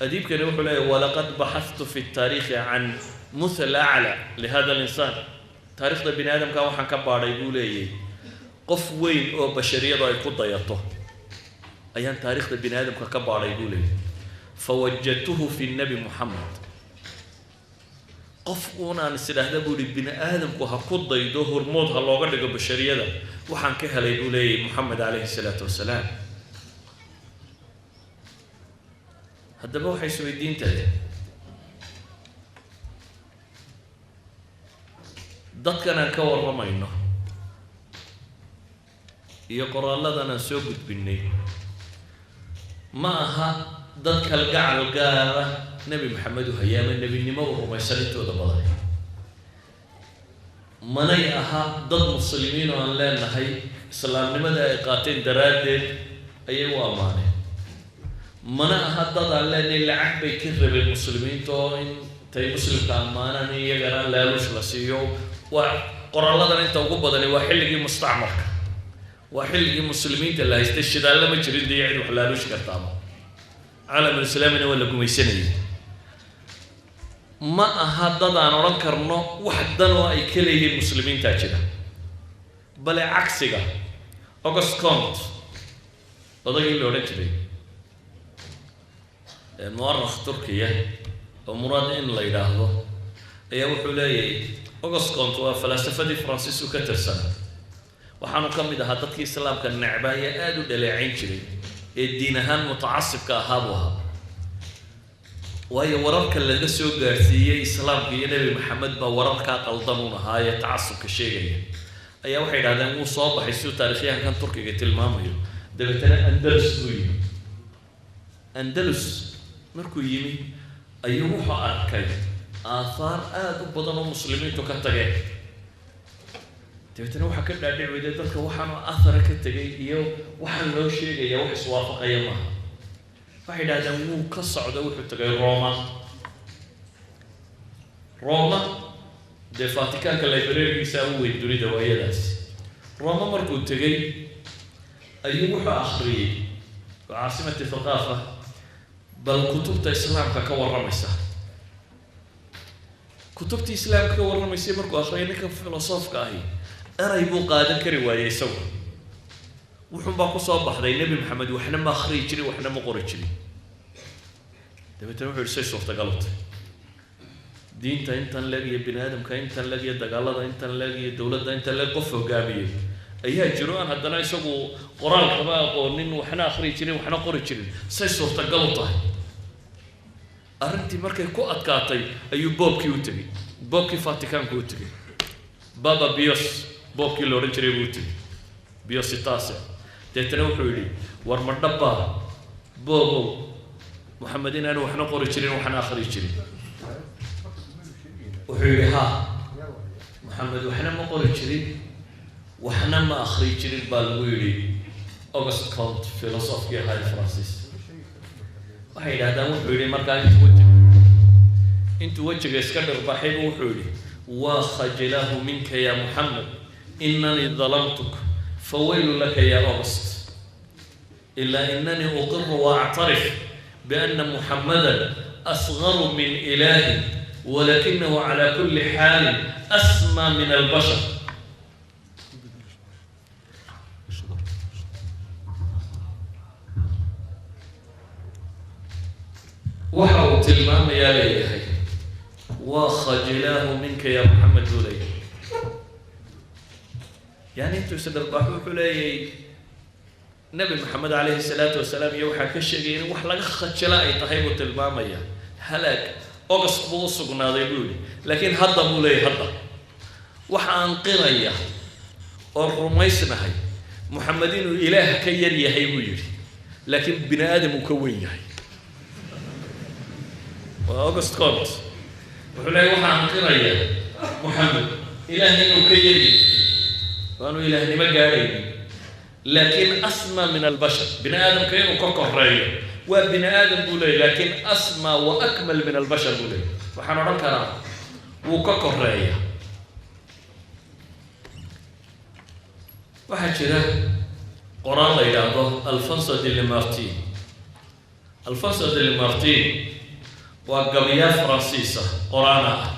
Adiibkani wuxuu leeyahy: walaqad baxathtu fi taariikhi can muthal aclaa lihada alinsaan. Taarikhda bini aadamka waxaan ka baadhay, buu leeyahay, qof weyn oo bashariyadu ay ku dayato ayaan taarikhda bini aadamka ka baadhay, buu leeyahay. Fawajadtuhu fi nabi Moxamed. Qof uunaan is idhaahda, buu yihi, bini aadamku ha ku daydo, hormood ha looga dhigo bashariyada, waxaan ka helay, buu leeyahay, Moxamed calayhi salaatu wasalaam. Haddaba waxay isweydiin tahay dadkan aan ka warramayno iyo qoraalladan aan soo gudbinnay ma aha dad kalgacal gaara Nebi Maxamed u haya ama nebinimo u rumaysan intooda badan. Manay aha dad muslimiin oo aan leenahay islaamnimada ay qaateen daraaddeed ayay u ammaaneen. Mana aha dad aan leenahay lacag bay ka rabeen muslimiinta oo intay muslimka ammaanaan in iyagana laaluush la siiyo. Waa qoralladan inta ugu badani waa xilligii mustacmarka, waa xilligii muslimiinta la haystay. Shidaalle ma jirin dee cid wax laaluushi kartaaba, caalamulislaamina waa la gumaysanayay. Ma aha dad aan odhan karno wax dan oo ay ka leeyihiin muslimiintaa jira, bale cagsiga. August Comte, odagii la odhan jiray, Mu'arikh Turkiya oo Muraad in la yidhaahdo ayaa wuxuu leeyahay Auguste Comte waa falaasafadii Faransiisku ka tirsanaa, waxaanu ka mid ahaa dadkii Islaamka necbaaya, aada u dhaleecayn jiray ee diin ahaan mutacasibka ahaa buu ahaa, waayo wararka laga soo gaarsiiyey Islaamka iyo Nebi Maxamed baa wararkaa qaldan un ahaa ee tacasubka sheegaya. Ayaa waxay idhahdeen wuu soo baxay, siduu taarikhyahankan Turkiga tilmaamayo, dabeetana Andalus buu yimi. Andalus markuu yimi ayuu wuxuu arkay aathaar aada u badan oo muslimiintu ka tageen. Dabeetana waxaa ka dhaadhic weyday dadka waxaanu athara ka tegay iyo waxaan loo sheegaya wax iswaafaqaya maaha. Waxay idhahdeen wuu ka socda, wuxuu tagay Roma. Roma dee Vaticanka librarygiisa u weyn dunida waayadaas. Roma markuu tegey ayuu wuxuu akhriyey oo caasimati thaqaafa bal kutubta Islaamka ka warramaysa. Kutubtii Islaamka ka warramaysay markuu akhriyay, ninka filosofka ahi eray buu qaadan kari waayey. Isagu wuxuunbaa kusoo baxday Nebi Maxamed waxna ma akhriyi jirin, waxna ma qori jirin. Dabeetana wuxuu yihi, say suurtagal u tahay diinta intan leeg iyo bini aadamka intan leeg iyo dagaalada intan leeg iyo dowladda intan leeg qof hogaamiyey ayaa jiro aan haddana isagu qoraalkama aqoonin, waxna akhriyi jirin, waxna qori jirin? Say suurtagal u tahay? Arrintii markay ku adkaatay ayuu boobkii u tegey, boobkii Vaticanka u tegey, Baba Bios boobkii la odhan jiray buu u tegey, Biositase. Deetana wuxuu yidhi, war ma dhabbaa boobow Maxamed inaanu waxna qori jirin, waxna akhriyi jirin? Wuxuu yidhi, ha, Maxamed waxna ma qori jirin, waxna ma akhriyi jirin baa lagu yidhi. Auguste Comte, filosofkii ahaa Francis, waxay yidhahdaan wuxuu yidhi markaa intuu wejiga iska dhirbaxay buu wuxuu yidhi, waa khajalaahu minka ya Muxamed, inanii dalamtuk, fawaylu laka ya August, ilaa inanii uqiru waactarif biana Muxamada asgaru min ilaahi, walakinahu cala kuli xaalin asmaa min albashar. Waxa uu tilmaamayaa leeyahay, waa khajalaahu minka ya Maxamed buu leeyahay. Yani intuu is dharbaaxo wuxuu leeyahay Nebi Maxamed calayhi salaatu wasalaam iyo waxaa ka sheegaya in wax laga khajalo ay tahay buu tilmaamaya. Halaag August buu u sugnaaday buu yihi, laakiin hadda buu leeyahay, hadda waxa aan qiraya oo rumaysnahay Moxamed inuu ilaah ka yar yahay buu yidhi, laakiin bini aadam uu ka weyn yahay. Waa Auguste Comte. Wuxuu leeyahy, waxaan qiraya Moxamed ilaah inuu ka yar yahay, waanu ilaahnimo gaadhaynin, laakiin asma min albashar, bini aadamka inuu ka koreeyo, waa bini aadam buu leeyahy, laakiin asma wa akmal min albashar buu leeyahy. Waxaan odhan karaa wuu ka koreeya. Waxaa jira qoraan la yidhaahdo Alfonso de Lamartine. Alfonso de Lamartine waa gabayaal Faransiisa, qoraana ah.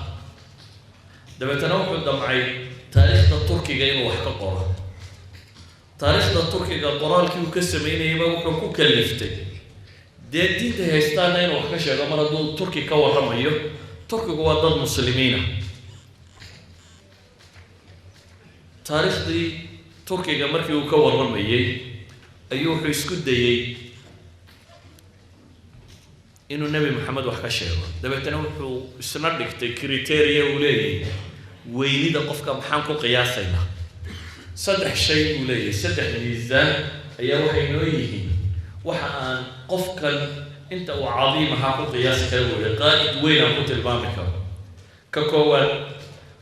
Dabeetana wuxuu damcay taariikhda Turkiga inuu wax ka qoro. Taariikhda Turkiga qoraalkii uu ka sameynayayba wuxuu ku kaliftay dee diintay haystaana inuu wax ka sheego. Mar hadduu Turki ka warramayo, Turkigu waa dad muslimiina. Taariikhdii Turkiga markii uu ka warramayey ayuu wuxuu isku dayey inuu Nebi Maxamed wax ka sheego. Dabeetana wuxuu isna dhigtay criteria uu leeyahay, weynida qofka maxaan ku qiyaasaynaa? Saddex shay buu leeyahay, saddex miisaan ayaa waxay noo yihiin waxa aan qofkan inta uu cadiim ahaa ku qiyaasi kara buu yihi, qaa'id weyn aan ku tilmaami karo. Ka koowaad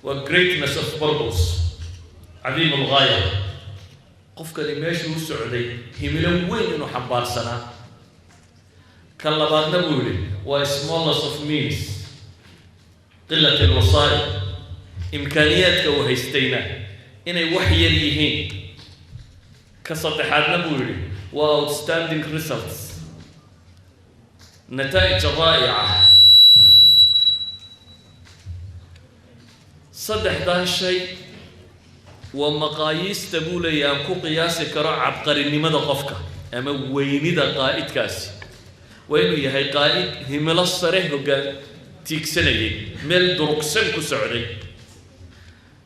waa greatness of purpose, cadiim algaaya, qofkani meeshuu u socday himilo weyn inuu xambaarsanaa. Ka labaadna buu yihi waa smallness of means, qilat alwasaa'il, imkaaniyaadka uu haystayna inay wax yar yihiin. Ka saddexaadna buu yihi waa outstanding results, nataa'ij raa'ica. Saddexdaa shay waa maqaayiista buu leeyahy aan ku qiyaasi karo cabqarinimada qofka ama weynida qaa'idkaasi. Waa inuu yahay qaa'id himilo sare hoggaan tiigsanayay, meel durugsan ku socday,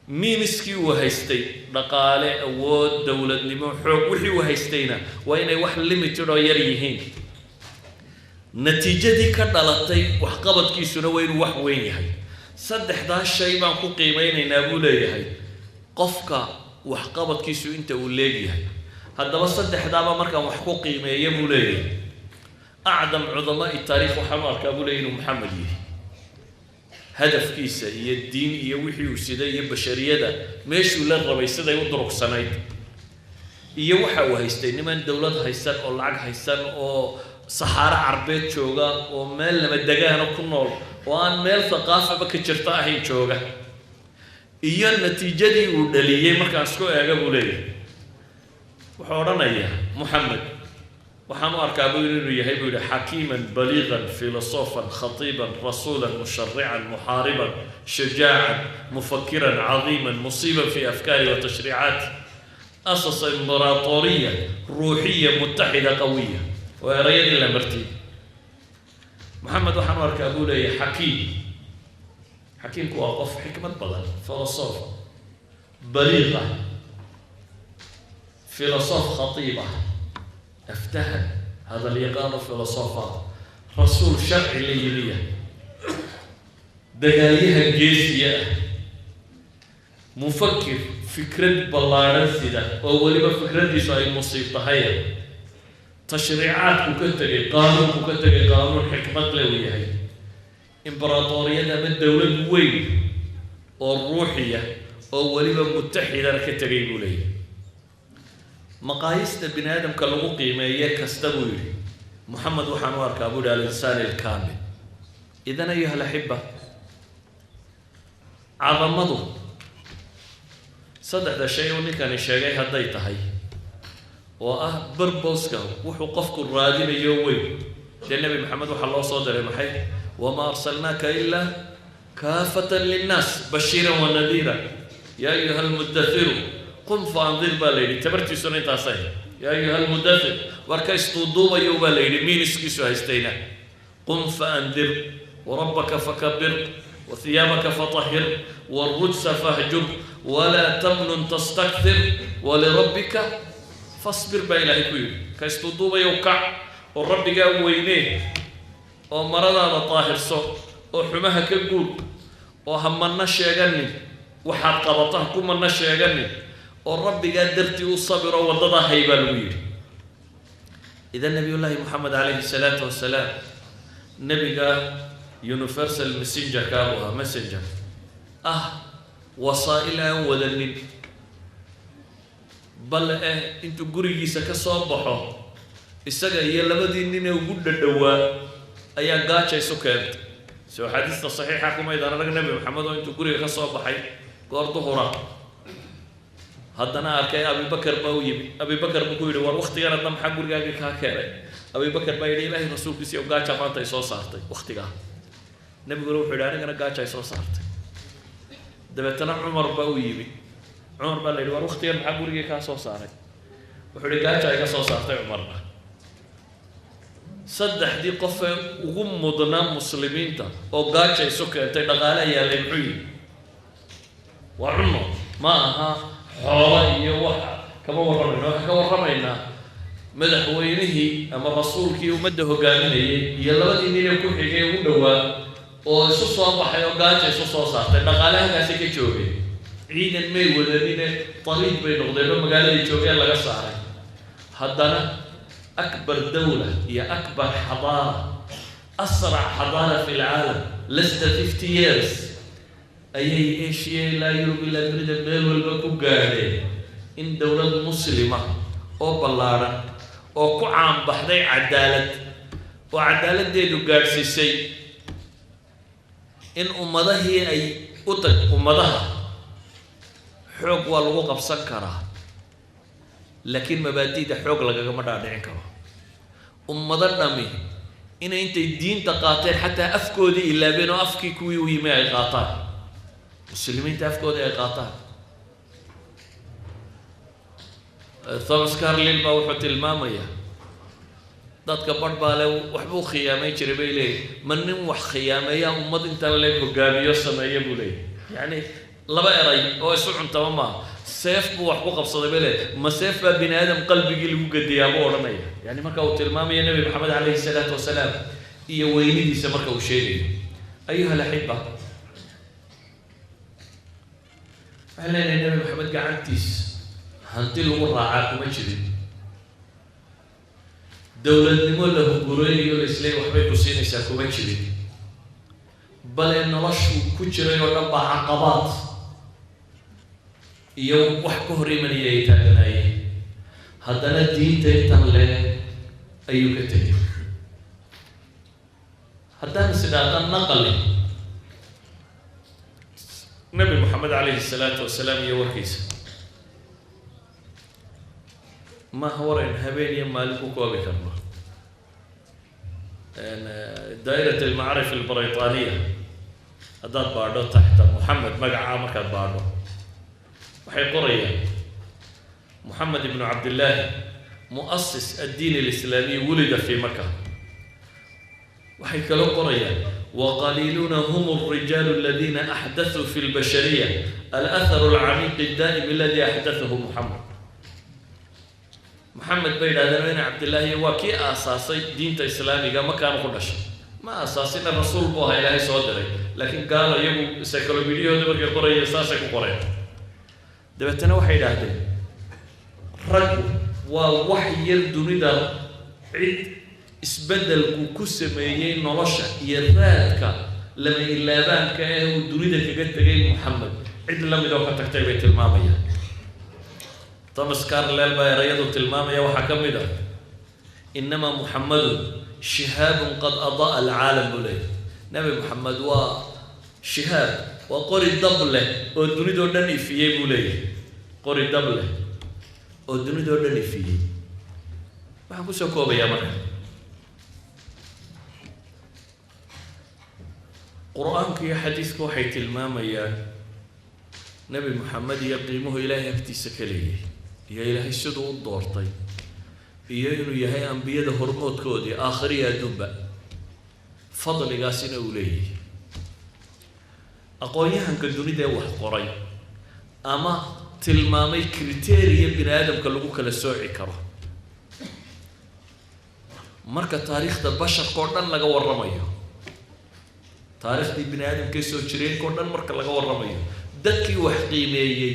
miimiskii uu haystay, dhaqaale, awood, dowladnimo, xoog, wixii uu haystayna waa inay wax limited oo yar yihiin. Natiijadii ka dhalatay waxqabadkiisuna waa inuu wax weyn yahay. Saddexdaas shay baan ku qiimeynaynaa, buu leeyahay, qofka waxqabadkiisu inta uu leegyahay. Haddaba saddexdaaba markaan wax ku qiimeeya, buu leeyahay, أعظم عظماء التاريخ waxaan u arkaa, buu leeyahy, inuu Maxamed yahay. Hadafkiisa iyo diin iyo wixii uu siday iyo bashariyada meeshuu la rabay siday u durugsanayd iyo waxa uu haystay, niman dowlad haysan oo lacag haysan oo saxaaro Carbeed jooga oo meel lama degaano ku nool oo aan meel thaqaafaba ka jirta ahayn jooga, iyo natiijadii uu dhaliyey markaan isku eega, buu leeyahay, wuxuu odhanayaa, Moxamed waxaan u arkaa, buu yidhi, inuu yahay, buu yihi, حكيما بليغا فيلسوفا خطيبا رسولا مشرعا محاربا شجاعا مفكرا عظيما مصيبا في أفكاره وتشريعاته، أسس إمبراطورية روحية متحدة قوية. Waa erayadii la martiyey. Maxamed waxaan u arkaa, buu leeyahay, xakiim. Xakiimku waa qof xikmad badan, filosof baliiq ah, filosof khatiib ah, aftahan, hadal yaqaano, filosof ah, rasuul sharci la yimiya, dagaalyahan geesiya ah, mufakir fikrad ballaadhan sida oo weliba fikraddiisu ay musiib tahay, tashriicaadku ka tegay, qaanuunku ka tegay qaanuun xikmad le uu yahay, imbaratoriyad ama dowlad weyn oo ruuxiya oo weliba mutaxidana ka tegay, buu leeyahay. Maqaayista bini aadamka lagu qiimeeye kasta, buu yidhi, Moxamed waxaan u arkaa, buu yihi, الإنسان الكامل. إذن أيها الأحبة, cadamadu saddexda shay uu ninkani sheegay hadday tahay, oo ah purpose-ka, wuxuu qofku raadinayo weyn, dee Nebi Maxamed waxaa loo soo diray maxay? وما أرسلناك إلا كافة للناس بشيرا ونذيرا. يا أيها المدثر قم فأنذر baa la yidhi. Tabartiisuna intaasay. يا أيها المدثر, warka isduuduubayo baa la yidhi, miiniskiisu haystayna قم فأنذر وربك فكبر وثيابك فطهر والرجز فاهجر ولا تمنن تستكثر ولربك فاصبر baa Ilaahay ku yidhi. Ka isduuduubayo, kac oo Rabbigaa weynee, oo maradaada daahirso, oo xumaha ka guur, oo ha manno sheeganin, waxaad qabato ha ku manno sheeganin, oo Rabbigaa dartii u sabiro, waddadaa hay, baa lagu yidhi. إذن Nabiyullaahi Moxamed calayhi salaatu wasalaam nebiga universal messenger kaa buu ahaa, messenger ah wasaa'il aan wadanin, bal eh intuu gurigiisa ka soo baxo, isaga iyo labadii nin ee ugu dhadhowaa ayaa gaaja isu keentay. Soo xadiista saxiixa kumaydaan arag Nebi Maxamed oo intuu guriga ka soo baxay goor duhura, haddana arkay Abibakar baa u yimi. Abibakar buu ku yidhi, "War waktigan adna maxaa gurigaagii kaa keenay?" Abibakar baa yidhi, "Ilaahay rasuulkiisiiyo, gaaja maanta ay soo saartay waktigaa." Nebiguna wuxuu yidhi, "Anigana gaaja ay soo saartay." Dabeetana Cumar baa u yimi. Cumar baa la yidhi, "War waktigan maxaa gurigii kaa soo saaray?" Wuxuu yihi, "Gaaja iga soo saartay." Cumarna, saddexdii qofee ugu mudnaa muslimiinta oo gaaja isu keentay, dhaqaale yaalay muxuu yihi? Waa cunno, ma aha xoolo iyo waxa kama warramayno. Waxaan ka warramaynaa madaxweynihii ama rasuulkii ummadda hogaaminayay iyo labadii nin ee ku xigay ugu dhowaa oo isu soo baxay oo gaaja isu soo saartay. Dhaqaale halkaasi ka joogay, ciidan may wadanine, taliid bay noqdeen oo magaaladii joogeen laga saaray. Haddana أكبر دولة iyo أكبر حضارة, أسرع حضارة في العالم, less than 50 years ayay Asia ilaa Yurub ilaa dunida meel walba ku gaadheen, in dowlad muslima oo ballaadhan oo ku caanbaxday cadaalad, oo cadaaladdeedu gaadhsiisay in ummadahii ay u tag. Ummadaha xoog waa lagu qabsan karaa, laakiin mabaadi'da xoog lagagama dhaadhicin karo. Ummado dhami inay intay diinta qaateen xataa afkoodii ilaabeen oo afkii kuwii u yimi ay qaataan, muslimiinta afkoodii ay qaataan. Thomas Carlyle baa wuxuu tilmaamayaa Dadka barh baa le waxbuu khiyaamay jiray bay leeyihin. Ma nin wax khiyaameeyaa ummad intan leeg hogaamiyo sameeya buu leeyahy? Yacni laba eray oo isu cuntama maaha. Seef buu wax ku qabsaday bay leeyahy, ma seef baa bini aadam qalbigii lagu gediyaa buu odhanaya. Yani marka uu tilmaamayo Nebi Maxamed calayhi salaatu wasalaam iyo weynidiisa marka uu sheegayo. Ayuha alaxiba, waxaan leenahay Nebi Maxamed gacantiis hanti lagu raacaa kuma jirin, dowladnimo la hungureynayo la isleey waxbay ku siinaysaa kuma jirin, bale noloshuu ku jiray oo dhan baa caqabaad iyo wax ka hor imanaya ay taaganaayeen. Haddana diinta intan leh ayuu ka tegay. Haddaan is idhaahda naqli Nabi Moxamed calayhi salaatu wasalaam iyo warkiisa, maaha war aynu habeen iyo maalin ku koobi karno. Daa'irat almacaarif albraytaaniya haddaad baadho, taxta Moxamed magacaa markaad baadho, waxay qorayaan: Moxamed ibnu Cabdillaahi, mu'asis addiin alislaamiy, wulida fi Maka. Waxay kaloo qorayaan: waqaliiluuna hum alrijaalu aladiina axdathuu fi lbashariya alaharu alcamiiq addaa'im aladi axdathahu Moxamed. Moxamed bay yidhahdeen ina Cabdillaahi waa kii aasaasay diinta islaamiga, makaanu ku dhashay. Ma aasaasina, rasuul buu ahaa Ilaahay soo diray, laakiin gaalo iyagu encyclopediahooda markay qorayeen saasay ku qoreen. Dabeetana waxay yidhaahdeen raggu waa wax yar dunida cid isbeddelku ku sameeyey nolosha iyo raadka lama ilaabaanka ee uu dunida kaga tegay Moxamed cid la mid oo ka tagtay bay tilmaamayaan. Thomas Carlel baa erayadu tilmaamaya waxaa ka mid ah: inamaa Muxamadun shihaabun qad adaa alcaalam buu leeyahy. Nabi Moxamed waa shihaab, waa qori dab leh oo dunidoo dhan ifiyey buu leeyahay, qori dab leh oo dunidoo dhan ifiyey. Waxaan kusoo koobayaa marka, qur-aanku iyo xadiisku waxay tilmaamayaan Nebi Moxamed iyo qiimuhu Ilaahay agtiisa ka leeyahay, iyo Ilaahay siduu u doortay, iyo inuu yahay ambiyada hormoodkoodii aakhiriya adduunba, fadligaasina uu leeyahay. Aqoon-yahanka dunida ee wax qoray ama tilmaamay criteria bini aadamka lagu kala sooci karo marka taariikhda basharka oo dhan laga warramayo, taariikhdii bini aadamkee soo jireenka o dhan marka laga warramayo, dadkii wax qiimeeyey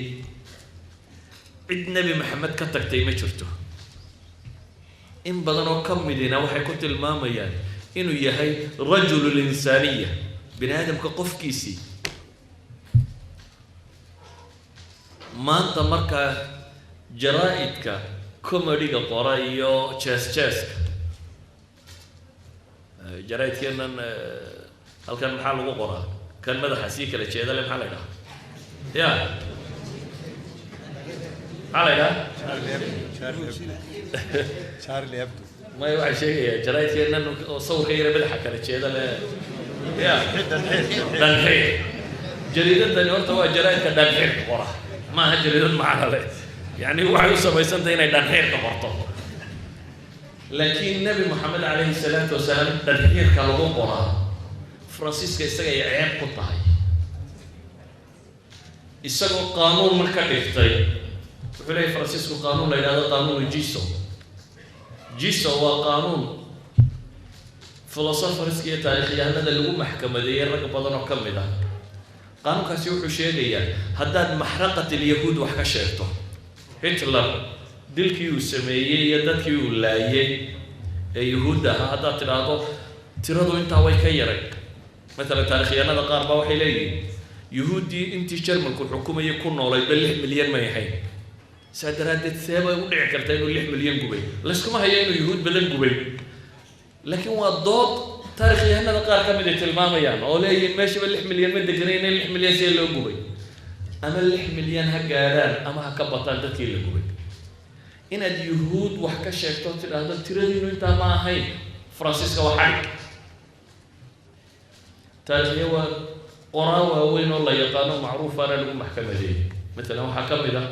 cid Nebi Maxamed ka tagtay ma jirto. In badan oo ka midina waxay ku tilmaamayaan inuu yahay rajulu linsaaniya, bini aadamka qofkiisii. Maanta markaa jaraa-idka comedy-ga qora iyo jees jeeska jaraa-idkeenan halkan maxaa lagu qoraa? Kan madaxa sii kala jeeda le maxaa la idhaha? Ya, maxaa la idhaha? Maya, waxay sheegayaa jaraa-idkeenan oo sawirka yara madaxa kala jeeda le, ya, dhanxiir. Jariidadani horta waa jaraa-idka dhanxiirka qora, maaha jariidad macna le, yani waxay u samaysantahay inay dhanxiirka qorto. Laakiin Nebi Moxamed calayhi salaatu wasalaam dhanxiirka lagu qoraa Faransiiska isagay ceeb ku tahay, isagoo qaanuunna ka dhigtay. Wuxuu leeyahy Faransiisku qaanuun la yidhahdo qaanuunu Giso. Giso waa qaanuun philosopherska iyo taarikhyahanada lagu maxkamadeeyey rag badan oo ka mid ah. Qaanuunkaasi wuxuu sheegayaa haddaad maxraqat alyahuud wax ka sheegto, Hitler dilkii uu sameeyey iyo dadkii uu laayey ee yuhuudda ahaa, haddaad tidhaahdo tiradu intaa way ka yaray. Matalan taarikhyahanada qaar baa waxay leeyihiin yuhuuddii intii Jarmalku xukumayay ku noolay ba 6 milyan may ahayn, saa daraaddeed see bay u dhici kartaa inuu 6 milyan gubay? Layskuma hayo inuu yuhuud badan gubay, laakiin waa dood taarikhyahanada qaar ka mid ay tilmaamayaan oo leeyihiin meeshaba 6 milyan ma deganayna, 6 milyan see loo gubay? Ama 6 milyan ha gaadhaan ama ha ka bataan dadkii la gubay, inaad yuhuud wax ka sheegto, tidhaahdo tiradiinu intaa ma ahayn, Faransiiska waa xadhig. Taarikhya waa qoraa waaweyn oo la yaqaano macruufaana lagu maxkamadeeyey. Matalan waxaa ka mid ah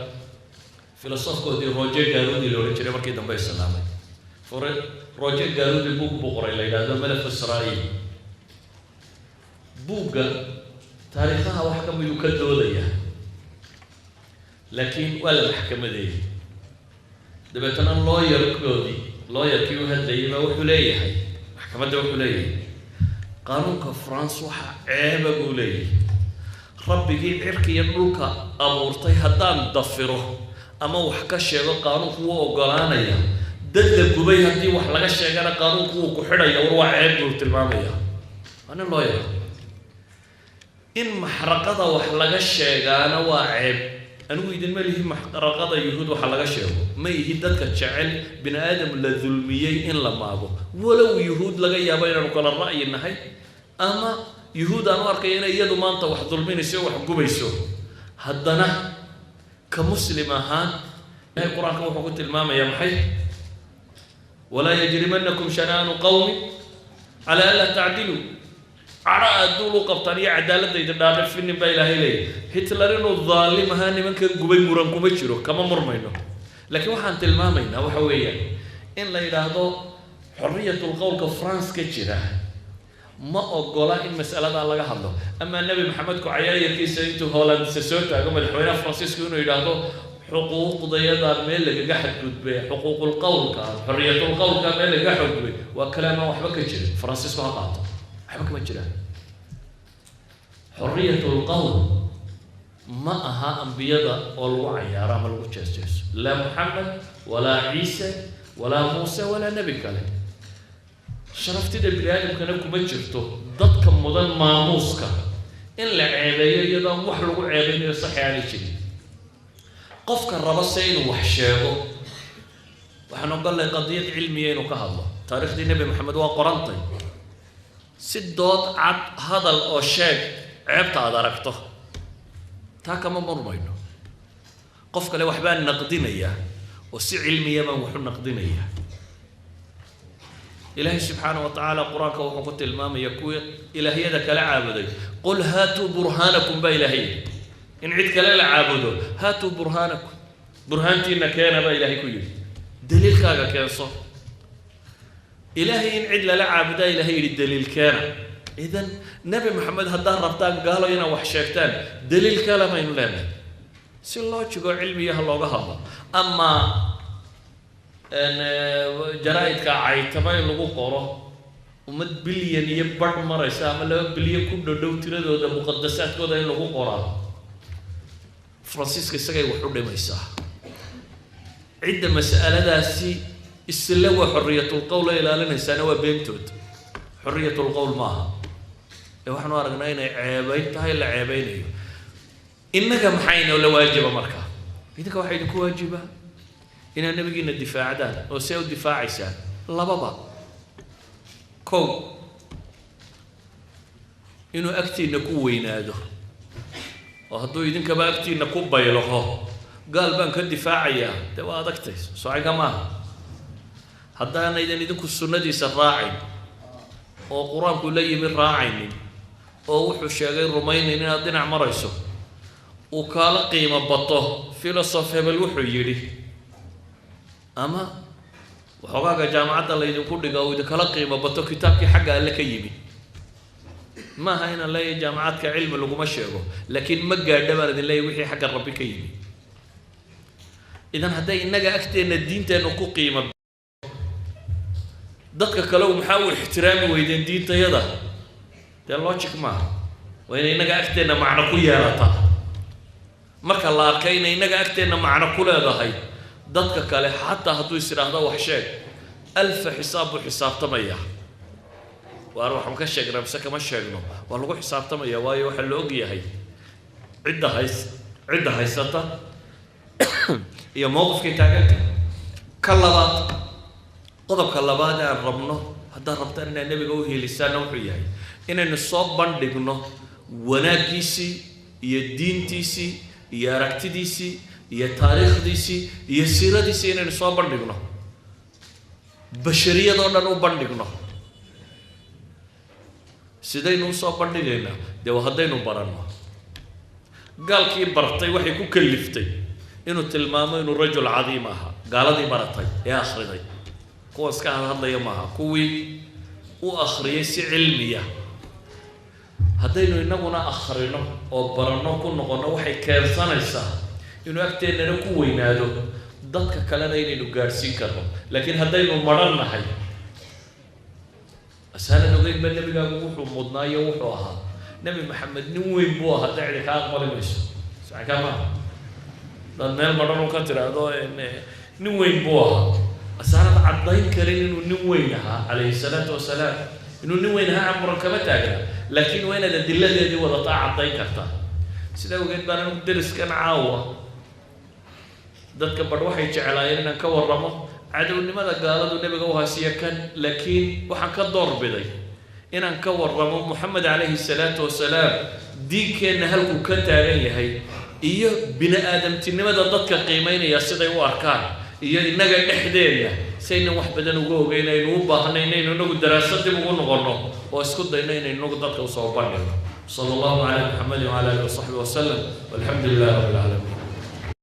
filosofkoodii Roger Garaudy la odhan jiray, markii dambe islaamay. Roger Garaudy buug buu qoray la yidhaahdo Malaf Israa'iil. Buugga taariikhaha wax ka miduu ka doodaya, laakiin waa la maxkamadeeyey. Dabeetana lawyerkoodii, lawyerkii u hadlayay baa wuxuu leeyahay maxkamadda, wuxuu leeyahay qaanuunka France waxa ceeba buu leeyahay, rabbigii cirka iyo dhulka abuurtay haddaan dafiro ama wax ka sheego qaanuunku wuu ogolaanaya, dad la gubay haddii wax laga sheegana qaanuunku wuu ku xidhaya. War waa ceeb buu tilmaamaya. Waa nin lawyer. In maxraqada wax laga sheegaana waa ceeb. Anigu idinma lihi maxraqada yuhuud waxa laga sheego, ma ihi dadka jecel bini aadam la dulmiyey in la maago, walow yuhuud laga yaabo inaanu kala ra'yi nahay ama yuhuud aan u arkaya inay iyadu maanta wax dulminayso o wax gubayso. Haddana ka muslim ahaan, Ilahay Qur-aanka wuxuu ku tilmaamayaa maxay? Walaa yajrimanakum shana'aanu qawmin calaa anlaa tacdiluu. Cadho aad duul u qabtaan iyo cadaaladda idin dhaadhafinin baa Ilaahay leeyahy. Hitler inuu dhaalim ahaa, nimankan gubay, muran kuma jiro, kama murmayno. Laakiin waxaan tilmaamaynaa waxa weeyaan in la yidhaahdo xorriyatul qowlka France ka jira ma ogola in mas'aladaa laga hadlo, amaa Nebi Maxamed ku cayaayarkiisa intuu Hollandse soo taago madaxweynaha Faransiisku inuu yidhaahdo xuquuqdayadaa meel lagaga xadgudbay, xuquuqul qowlka, xorriyatul qowlka meel lagaga xadgudbay, waa kalaamaan waxba ka jirin. Faransiisku ha qaato, waxba kama jiraan. Xorriyatul qowl ma aha ambiyada oo lagu cayaaro ama lagu jees-jeeso, laa Moxamed walaa Ciise walaa Muuse walaa nebi kale. Sharaftida bini aadamkana kuma jirto dadka mudan maamuuska in la ceebeeyo iyadoon wax lagu ceebeynayo saxi aanay jirin. Qofka raba se inuu wax sheego, waxaan ogolnay qadiyad cilmiya inuu ka hadlo. Taariikhdii Nebi Maxamed waa qorantay, si dood cad hadal oo sheeg ceebta aad aragto, taa kama murmayno. Qof kale waxbaan naqdinayaa oo si cilmiya baan waxu naqdinayaa. Ilaahay subxaana wa tacaala Qur-aanka wuxuu ku tilmaamaya kuwii ilaahyada kala caabuday, qul haatuu burhaanakum baa Ilaahay yidhi. In cid kale la caabudo, haatuu burhaanakum, burhaantiina keena baa Ilaahay ku yidhi. Daliilkaaga keenso. Ilaahay in cid lala caabudaa Ilaahay yidhi, daliil keena. Idan Nebi Maxamed haddaad rabtaan gaalo inaad wax sheegtaan, daliil kale baynu leenahay, si loo jigo cilmiyaha looga hadlo. Amaa jaraa-idka caytama in lagu qoro ummad bilyan iyo badh maraysa ama 2 bilyan ku dhodhow tiradooda, muqadasaadkooda in lagu qoraa, Faransiiska isagay wax u dhimaysaa. Cidda mas'aladaasi isla waa xorriyatul qowl ay ilaalinaysaana waa beentood, xorriyatul qowl maaha ee waxaanu aragnaa inay ceebayn tahay, la ceebeynayo. Innaga maxayna la waajiba markaa? Idinka waxaa idinku waajiba inaad nabigiina difaacdaan. Oo see u difaacaysaan? Lababa. Kow, inuu agtiina ku weynaado, oo hadduu idinkaba agtiina ku baylaho, gaal baan ka difaacayaa, dee waa adagtay socinka maaha. Haddaanaydan idinku sunnadiisa raacayn oo Qur-aanku la yimi raacaynin oo wuxuu sheegay rumaynayn, inaad dhinac marayso, uu kaala qiimo bato philosophe hebel wuxuu yidhi ama waxoogaaga jaamacadda laydinku dhiga, uu idinkala qiimo bato kitaabkii xagga Alle ka yimi. Maaha inaan leeyahay jaamacadka cilmi laguma sheego, laakiin ma gaadha baan idin leeyahy wixii xagga Rabbi ka yimi. Idan hadday innaga agteenna diinteennu ku qiimo, dadka kale maxaa u ixtiraami weydeen diintayada? Dee logic maaha. Waa inay innaga agteenna macno ku yeelataa. Marka la arkay inay innaga agteenna macno ku leedahay, dadka kale xataa hadduu is idhaahdo wax sheeg, alfa xisaab buu xisaabtamaya. Waar waxaan ka sheegnaa mise kama sheegno? Waa lagu xisaabtamaya, waayo waxaa la og yahay cidda hays cidda haysata iyo mowqifkay taaganta. Ka labaad, qodobka labaad ee aan rabno haddaad rabtaan inaad nebiga u hiilisaanna, wuxuu yahay inaynu soo bandhigno wanaaggiisii iyo diintiisii iyo aragtidiisii iyo taariikhdiisii iyo siiradiisii, inaynu soo bandhigno, bashariyadoo dhan u bandhigno. Sidaynu usoo bandhigaynaa? Dee waa haddaynu baranno. Gaalkii bartay waxay ku kaliftay inuu tilmaamo inuu rajul cadiim ahaa. Gaaladii baratay ee akhriday Kuwa iska hadhadlaya maaha, kuwii u akhriyay si cilmiya. Haddaynu innaguna akhrino oo baranno ku noqonno, waxay keensanaysaa inuu agteennana ku weynaado, dadka kalena inaynu gaadhsiin karno. Laakiin haddaynu maran nahay, asaanan ogeyn ba nebigaagu wuxuu mudnaayo, wuxuu ahaa Nebi Maxamed nin weyn buu ahaa, dacdi kaa aqbali mayso. Sacankaa maaha hadaad meel madhan u ka tidhaahdo nin weyn buu ahaa, asaanad caddayn karin inuu nin weyn ahaa calayhi salaatu wasalaam. Inuu nin weyn ahaa muran kama taagna, laakiin waa inaad adiladeedii wadataa, caddayn kartaa. Sidaa ogeed baan anigu deriskan caawa dadka badh waxay jeclaayeen inaan ka warramo cadownimada gaaladu nebiga u hasiya kan, laakiin waxaan ka door biday inaan ka warramo Moxamed calayhi salaatu wasalaam, diinkeenna halkuu ka taagan yahay iyo bini aadamtinimada dadka qiimeynaya siday u arkaan, iyo innaga dhexdeenna saynan wax badan uga ogeyn, aynu u baahnay inaynu inagu daraasad dib ugu noqonno oo isku dayno inaynu inagu dadka usoo bandhigno. Sala allahu calaa Muxamedin wacala alihi wasaxbi wasalam, walxamdu lilahi rabbi alcaalamiin.